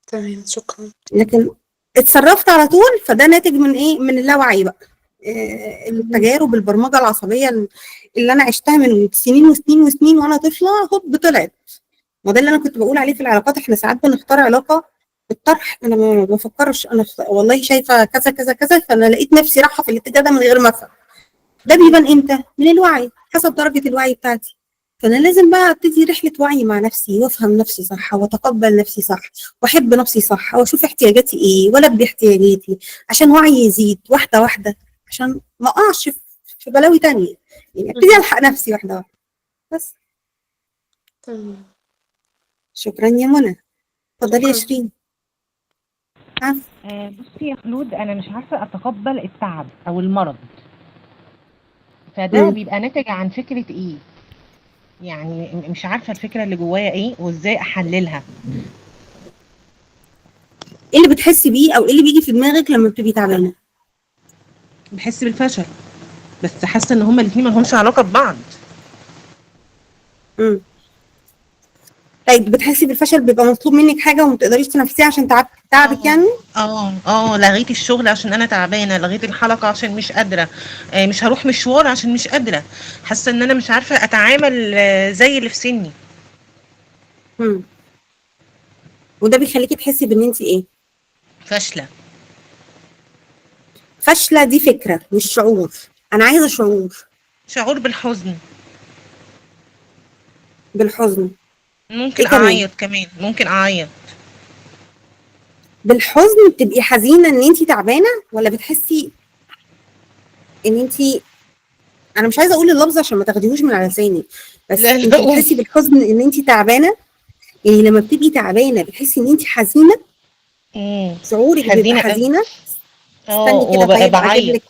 تمام، شكرا. لكن اتصرفت على طول فده ناتج من ايه؟ من اللاوعي بقى. التجارب البرمجة العصبية اللي انا عشتها من سنين وسنين وسنين وانا طفله هوب طلعت. ما ده اللي انا كنت بقول عليه في العلاقات، احنا ساعات بنختار علاقة بالطرح، انا ما بفكرش، انا والله شايفه كذا كذا كذا، فانا لقيت نفسي رايحة في الاتجاه ده من غير ما افهم. ده بيبان امتى؟ من الوعي، حسب درجه الوعي بتاعتي. فانا لازم بقى ابتدي رحله وعي مع نفسي، وافهم نفسي صح، واتقبل نفسي صح، واحب نفسي صح، واشوف احتياجاتي ايه، والبي احتياجاتي، عشان وعي يزيد واحدة واحدة، عشان ما اقعش في بلاوي تانية. يعني ابتدي الحق نفسي واحدة واحدة بس. تمام، شكرا يا منى. اتفضلي يا شيرين. بصي يا خلود، انا مش عارفه اتقبل التعب او المرض، فده بيبقى ناتج عن فكرة ايه؟ يعني مش عارفه الفكرة اللي جوايا ايه وازاي احللها. ايه اللي بتحسي بيه او ايه اللي بيجي في دماغك لما بتبقي تعبانة؟ بحس بالفشل، بس حاسه ان هما الاثنين ما لهمش علاقة ببعض. طيب بتحسي بالفشل بيبقى مطلوب منك حاجة وما تقدريش تنفذيها عشان تعبك يعني؟ لغيت الشغل عشان انا تعبانة، لغيت الحلقة عشان مش قادرة، مش هروح مشوار عشان مش قادرة، حاسه ان انا مش عارفه اتعامل زي اللي في سني. وده بيخليكي تحسي بان انت ايه؟ فاشلة. فاشلة دي فكرة مش شعور، انا عايزه شعور. شعور بالحزن. بالحزن. ممكن اعيط كمان، ممكن اعيط. بالحزن بتبقي حزينة ان انت تعبانة، ولا بتحسي ان انت، انا مش عايزه اقول اللفظ عشان ما تاخديهوش من على لساني، بس انت بتحسي بالحزن ان انت تعبانة؟ يعني لما بتبقي تعبانة بتحسي ان انت حزينة؟ شعورك بيبقى حزينة؟ استني كده، طيب هجيب لك،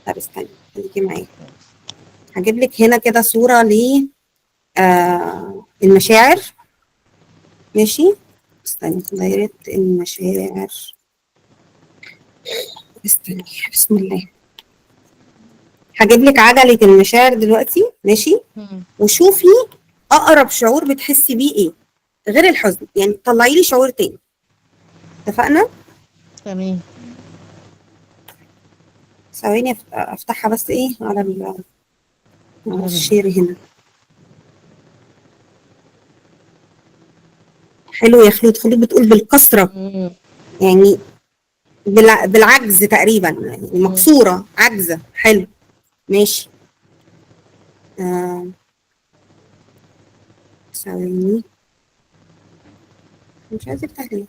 طب استني خليكي معايا، هجيب لك هنا كده صوره ل المشاعر. ماشي، استني، دايرة المشاعر، استني، بسم الله. هجيب لك عجلة المشاعر دلوقتي، ماشي؟ وشوفي أقرب شعور بتحسي بيه إيه غير الحزن، يعني طلعي لي شعور تاني. اتفقنا؟ تمام. ثواني افتحها بس ايه على على ال share هنا. حلو يا خلود. خلود بتقول بالكسرة، يعني بالعجز تقريبا، يعني مكسورة عجزة. حلو ماشي. ثواني مش عايزة افتح ليه،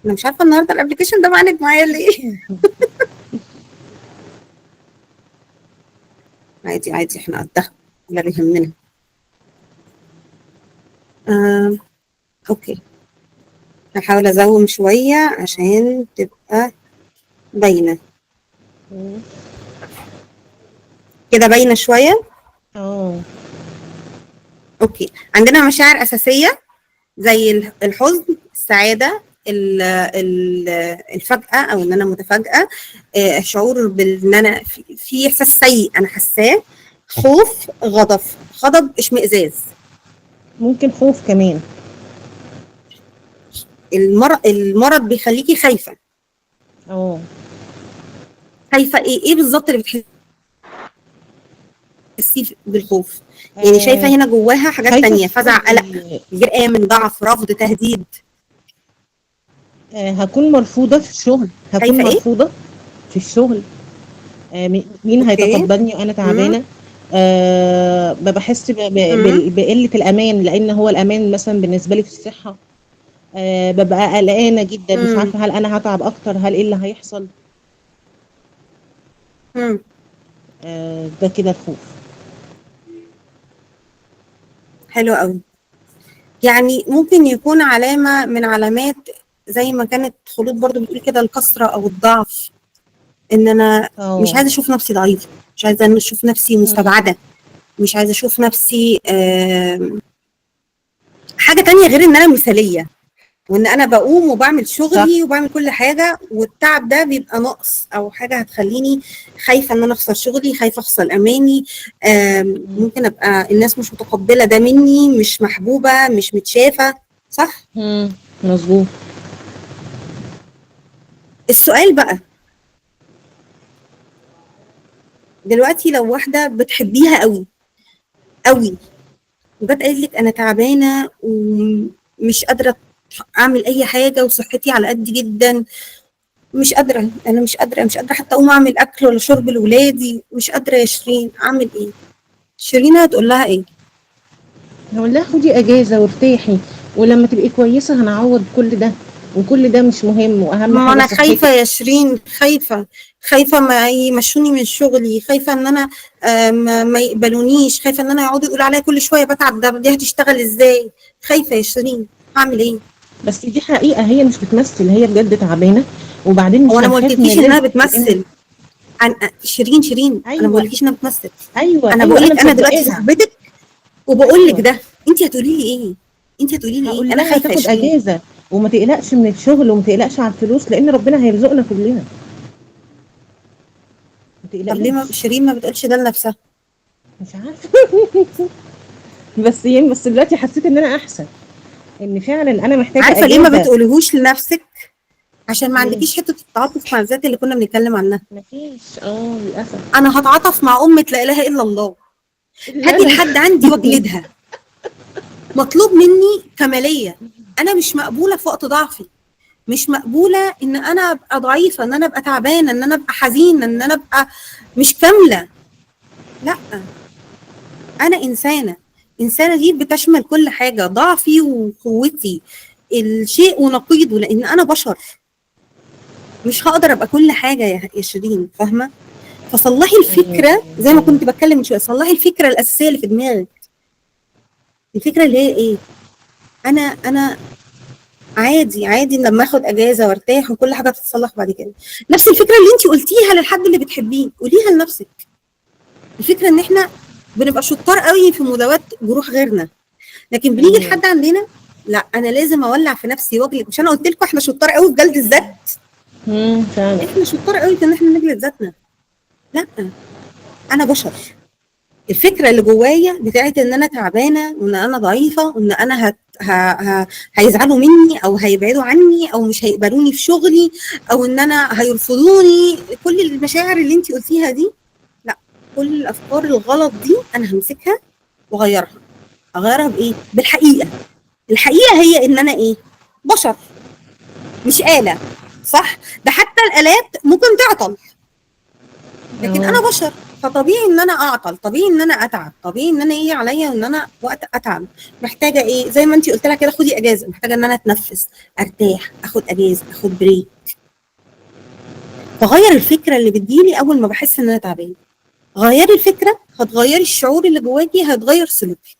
انا مش عارفة النهارده ال application ده معاند معايا ليه. عادي عادي احنا قدها ولا بيهمنا. okay هحاول ا zoom شوية عشان تبقى باينة كده. باينة شوية؟ اه okay. عندنا مشاعر اساسية زي الحزن، السعادة، الفجأة او ان انا متفاجئة، شعور بان انا في احساس سيء انا حاساه، خوف، غضب، اشمئزاز، ممكن خوف كمان. المرض بيخليكي خايفة. اه خايفة ايه بالظبط اللي بتحسيه بالخوف؟ يعني شايفة هنا جواها حاجات تانية، فزع، قلق، غير آمن، ضعف، رفض، تهديد. هكون مرفوضة في الشغل، هكون مرفوضة في الشغل، مين هيتقبلني وانا تعبانة؟ بحس بقلة الأمان، لأن هو الأمان مثلا بالنسبة لي في الصحة. ببقى قلقانة جدا، مش عارفة هل أنا هتعب أكتر، هل إيه اللي هيحصل. ده كده الخوف. حلو قوي. يعني ممكن يكون علامة من علامات زي ما كانت خلود برضو بتقول كده، الكسرة أو الضعف، إن أنا مش عايزة أشوف نفسي ضعيفة، مش عايزة أشوف نفسي مستبعدة، مش عايزة أشوف نفسي حاجة تانية غير إن أنا مثالية، وإن أنا بقوم وبعمل شغلي وبعمل كل حاجة، والتعب ده بيبقى نقص أو حاجة هتخليني خايفة إن أنا أخسر شغلي، خايفة أخسر أماني، ممكن أبقى الناس مش متقبلة ده مني، مش محبوبة، مش متشافة. صح؟ مظبوط. السؤال بقى دلوقتي، لو واحدة بتحبيها قوي قوي وجت قالت لك أنا تعبانة ومش قادرة أعمل أي حاجة وصحتي على قد جدا، مش قادرة، أنا مش قادرة، مش قادرة حتى أقوم أعمل أكل ولا شرب لولادي، مش قادرة يا شيرين، أعمل إيه؟ شيرين هتقول لها إيه؟ هقول لها خدي أجازة وارتاحي، ولما تبقي كويسة هنعوض كل ده، وكل ده مش مهم، واهم ما انا خايفة يا شيرين، خايفة ما يمشوني من شغلي، خايفة ان انا ما يقبلونيش، خايفة ان انا يقعدوا يقولوا عليا كل شوية بتعب، ده دي هتشتغل ازاي؟ خايفة يا شيرين، هعمل ايه؟ بس دي حقيقة، هي مش بتمثل، هي بجد تعبانة. وبعدين مش هو انا ما قلتلكيش انها بتمثل. شيرين أيوة. انا ما قلتلكيش انها بتمثل. ايوه انا بقول لك انا دلوقتي صاحبتك وبقول لك ده، انت هتقولي لي ايه؟ انت هتقولي لي ايه؟ انا خايفة تاخد اجازه وما تقلقش من الشغل وما تقلقش على الفلوس، لان ربنا هيرزقنا كلنا. ما تقلقيش. طب ليه ما شيرين ما بتقولش ده لنفسها؟ مش عارفه. بس يعني بس دلوقتي حسيت ان انا احسن، ان فعلا انا محتاجه. عارفه ليه ما بتقوليهوش لنفسك؟ عشان ما عندكيش حتة التعاطف مع الذات اللي كنا بنتكلم عنها. مفيش. للاسف انا هتعاطف مع امه لا اله الا الله، هاجي لحد عندي واجلدها. مطلوب مني كماليه، انا مش مقبولة في وقت ضعفي، مش مقبولة ان انا ابقى ضعيفة، ان انا ابقى تعبانة، ان انا ابقى حزينة، ان انا ابقى مش كاملة. لا، انا انسانه، انسانه دي بتشمل كل حاجة، ضعفي وقوتي، الشيء ونقيضه، لان انا بشر، مش هقدر ابقى كل حاجة يا شيرين، فاهمه؟ فصلحي الفكرة زي ما كنت بتكلم من شوية، صلحي الفكرة الاساسية اللي في دماغك، الفكرة اللي هي ايه؟ انا عادي عادي لما اخد اجازه وارتاح وكل حاجة تتصلح بعد كده. نفس الفكرة اللي انت قلتيها للحد اللي بتحبيه قوليها لنفسك. الفكرة ان احنا بنبقى شطار قوي في مداواه جروح غيرنا، لكن بنيجي لحد عندنا لا، انا لازم اولع في نفسي واجلد. مش انا قلت لكم احنا شطار قوي في جلد الذات؟ احنا شطار قوي في ان احنا نجلد ذاتنا. لا، انا بشر، الفكرة اللي جوايا بتاعت ان انا تعبانة وان انا ضعيفة وان انا هيزعلوا مني او هيبعدوا عني او مش هيقبلوني في شغلي او ان انا هيرفضوني، كل المشاعر اللي انت قلتيها دي لا، كل الافكار الغلط دي انا همسكها واغيرها. اغيرها بايه؟ بالحقيقة. الحقيقة هي ان انا ايه؟ بشر مش آلة، صح؟ ده حتى الآلات ممكن تعطل، لكن انا بشر، فطبيعي ان انا اعطل، طبيعي ان انا اتعب، طبيعي ان انا يجي عليا ان انا وقت اتعب. محتاجه ايه؟ زي ما انت قلت لها كده، خدي اجازه، محتاجه ان انا اتنفس، ارتاح، اخد اجازه، اخد break. فغير الفكرة اللي بتجيلي اول ما بحس ان انا تعبانة. غيري الفكرة، هتغيري الشعور اللي جواكي، هتغير سلوكك.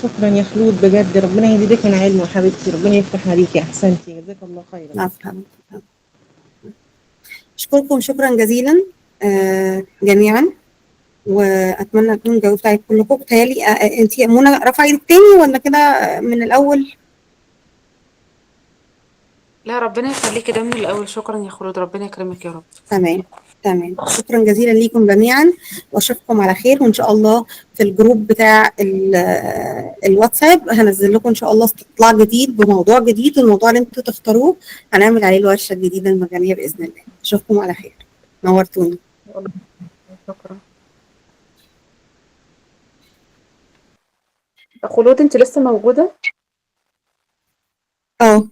شكرا يا خلود بجد، ربنا يزيدك من علمه يا حبيبتي، ربنا يفتح عليكي، احسنتي، جزاك الله خيرا. عفوا. اشكركم شكرا جزيلا جميعا، واتمنى اكون جاوبت على كلكم. بتهيألي انت يا منى رافعه ايدك تاني ولا كده من الاول؟ لا ربنا يخليكي، ده من الأول. شكرا يا خلود، ربنا يكرمك يا رب. تمام تمام، شكرا جزيلا ليكم جميعا، واشوفكم على خير، وان شاء الله في ال group بتاع الواتساب هنزل لكم ان شاء الله استطلاع جديد بموضوع جديد، والموضوع اللي انتوا تختاروه هنعمل عليه الورشة الجديدة المجانية باذن الله. اشوفكم على خير، نورتوني. شكرا خلود، انت لسه موجودة؟ اه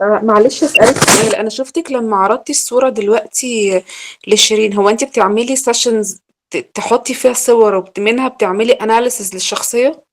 معلش اسألك سؤال، انا شفتك لما عرضتي الصورة دلوقتي لشيرين، هو انت بتعملي sessions تحطي فيها صور ومنها بتعملي analysis للشخصية؟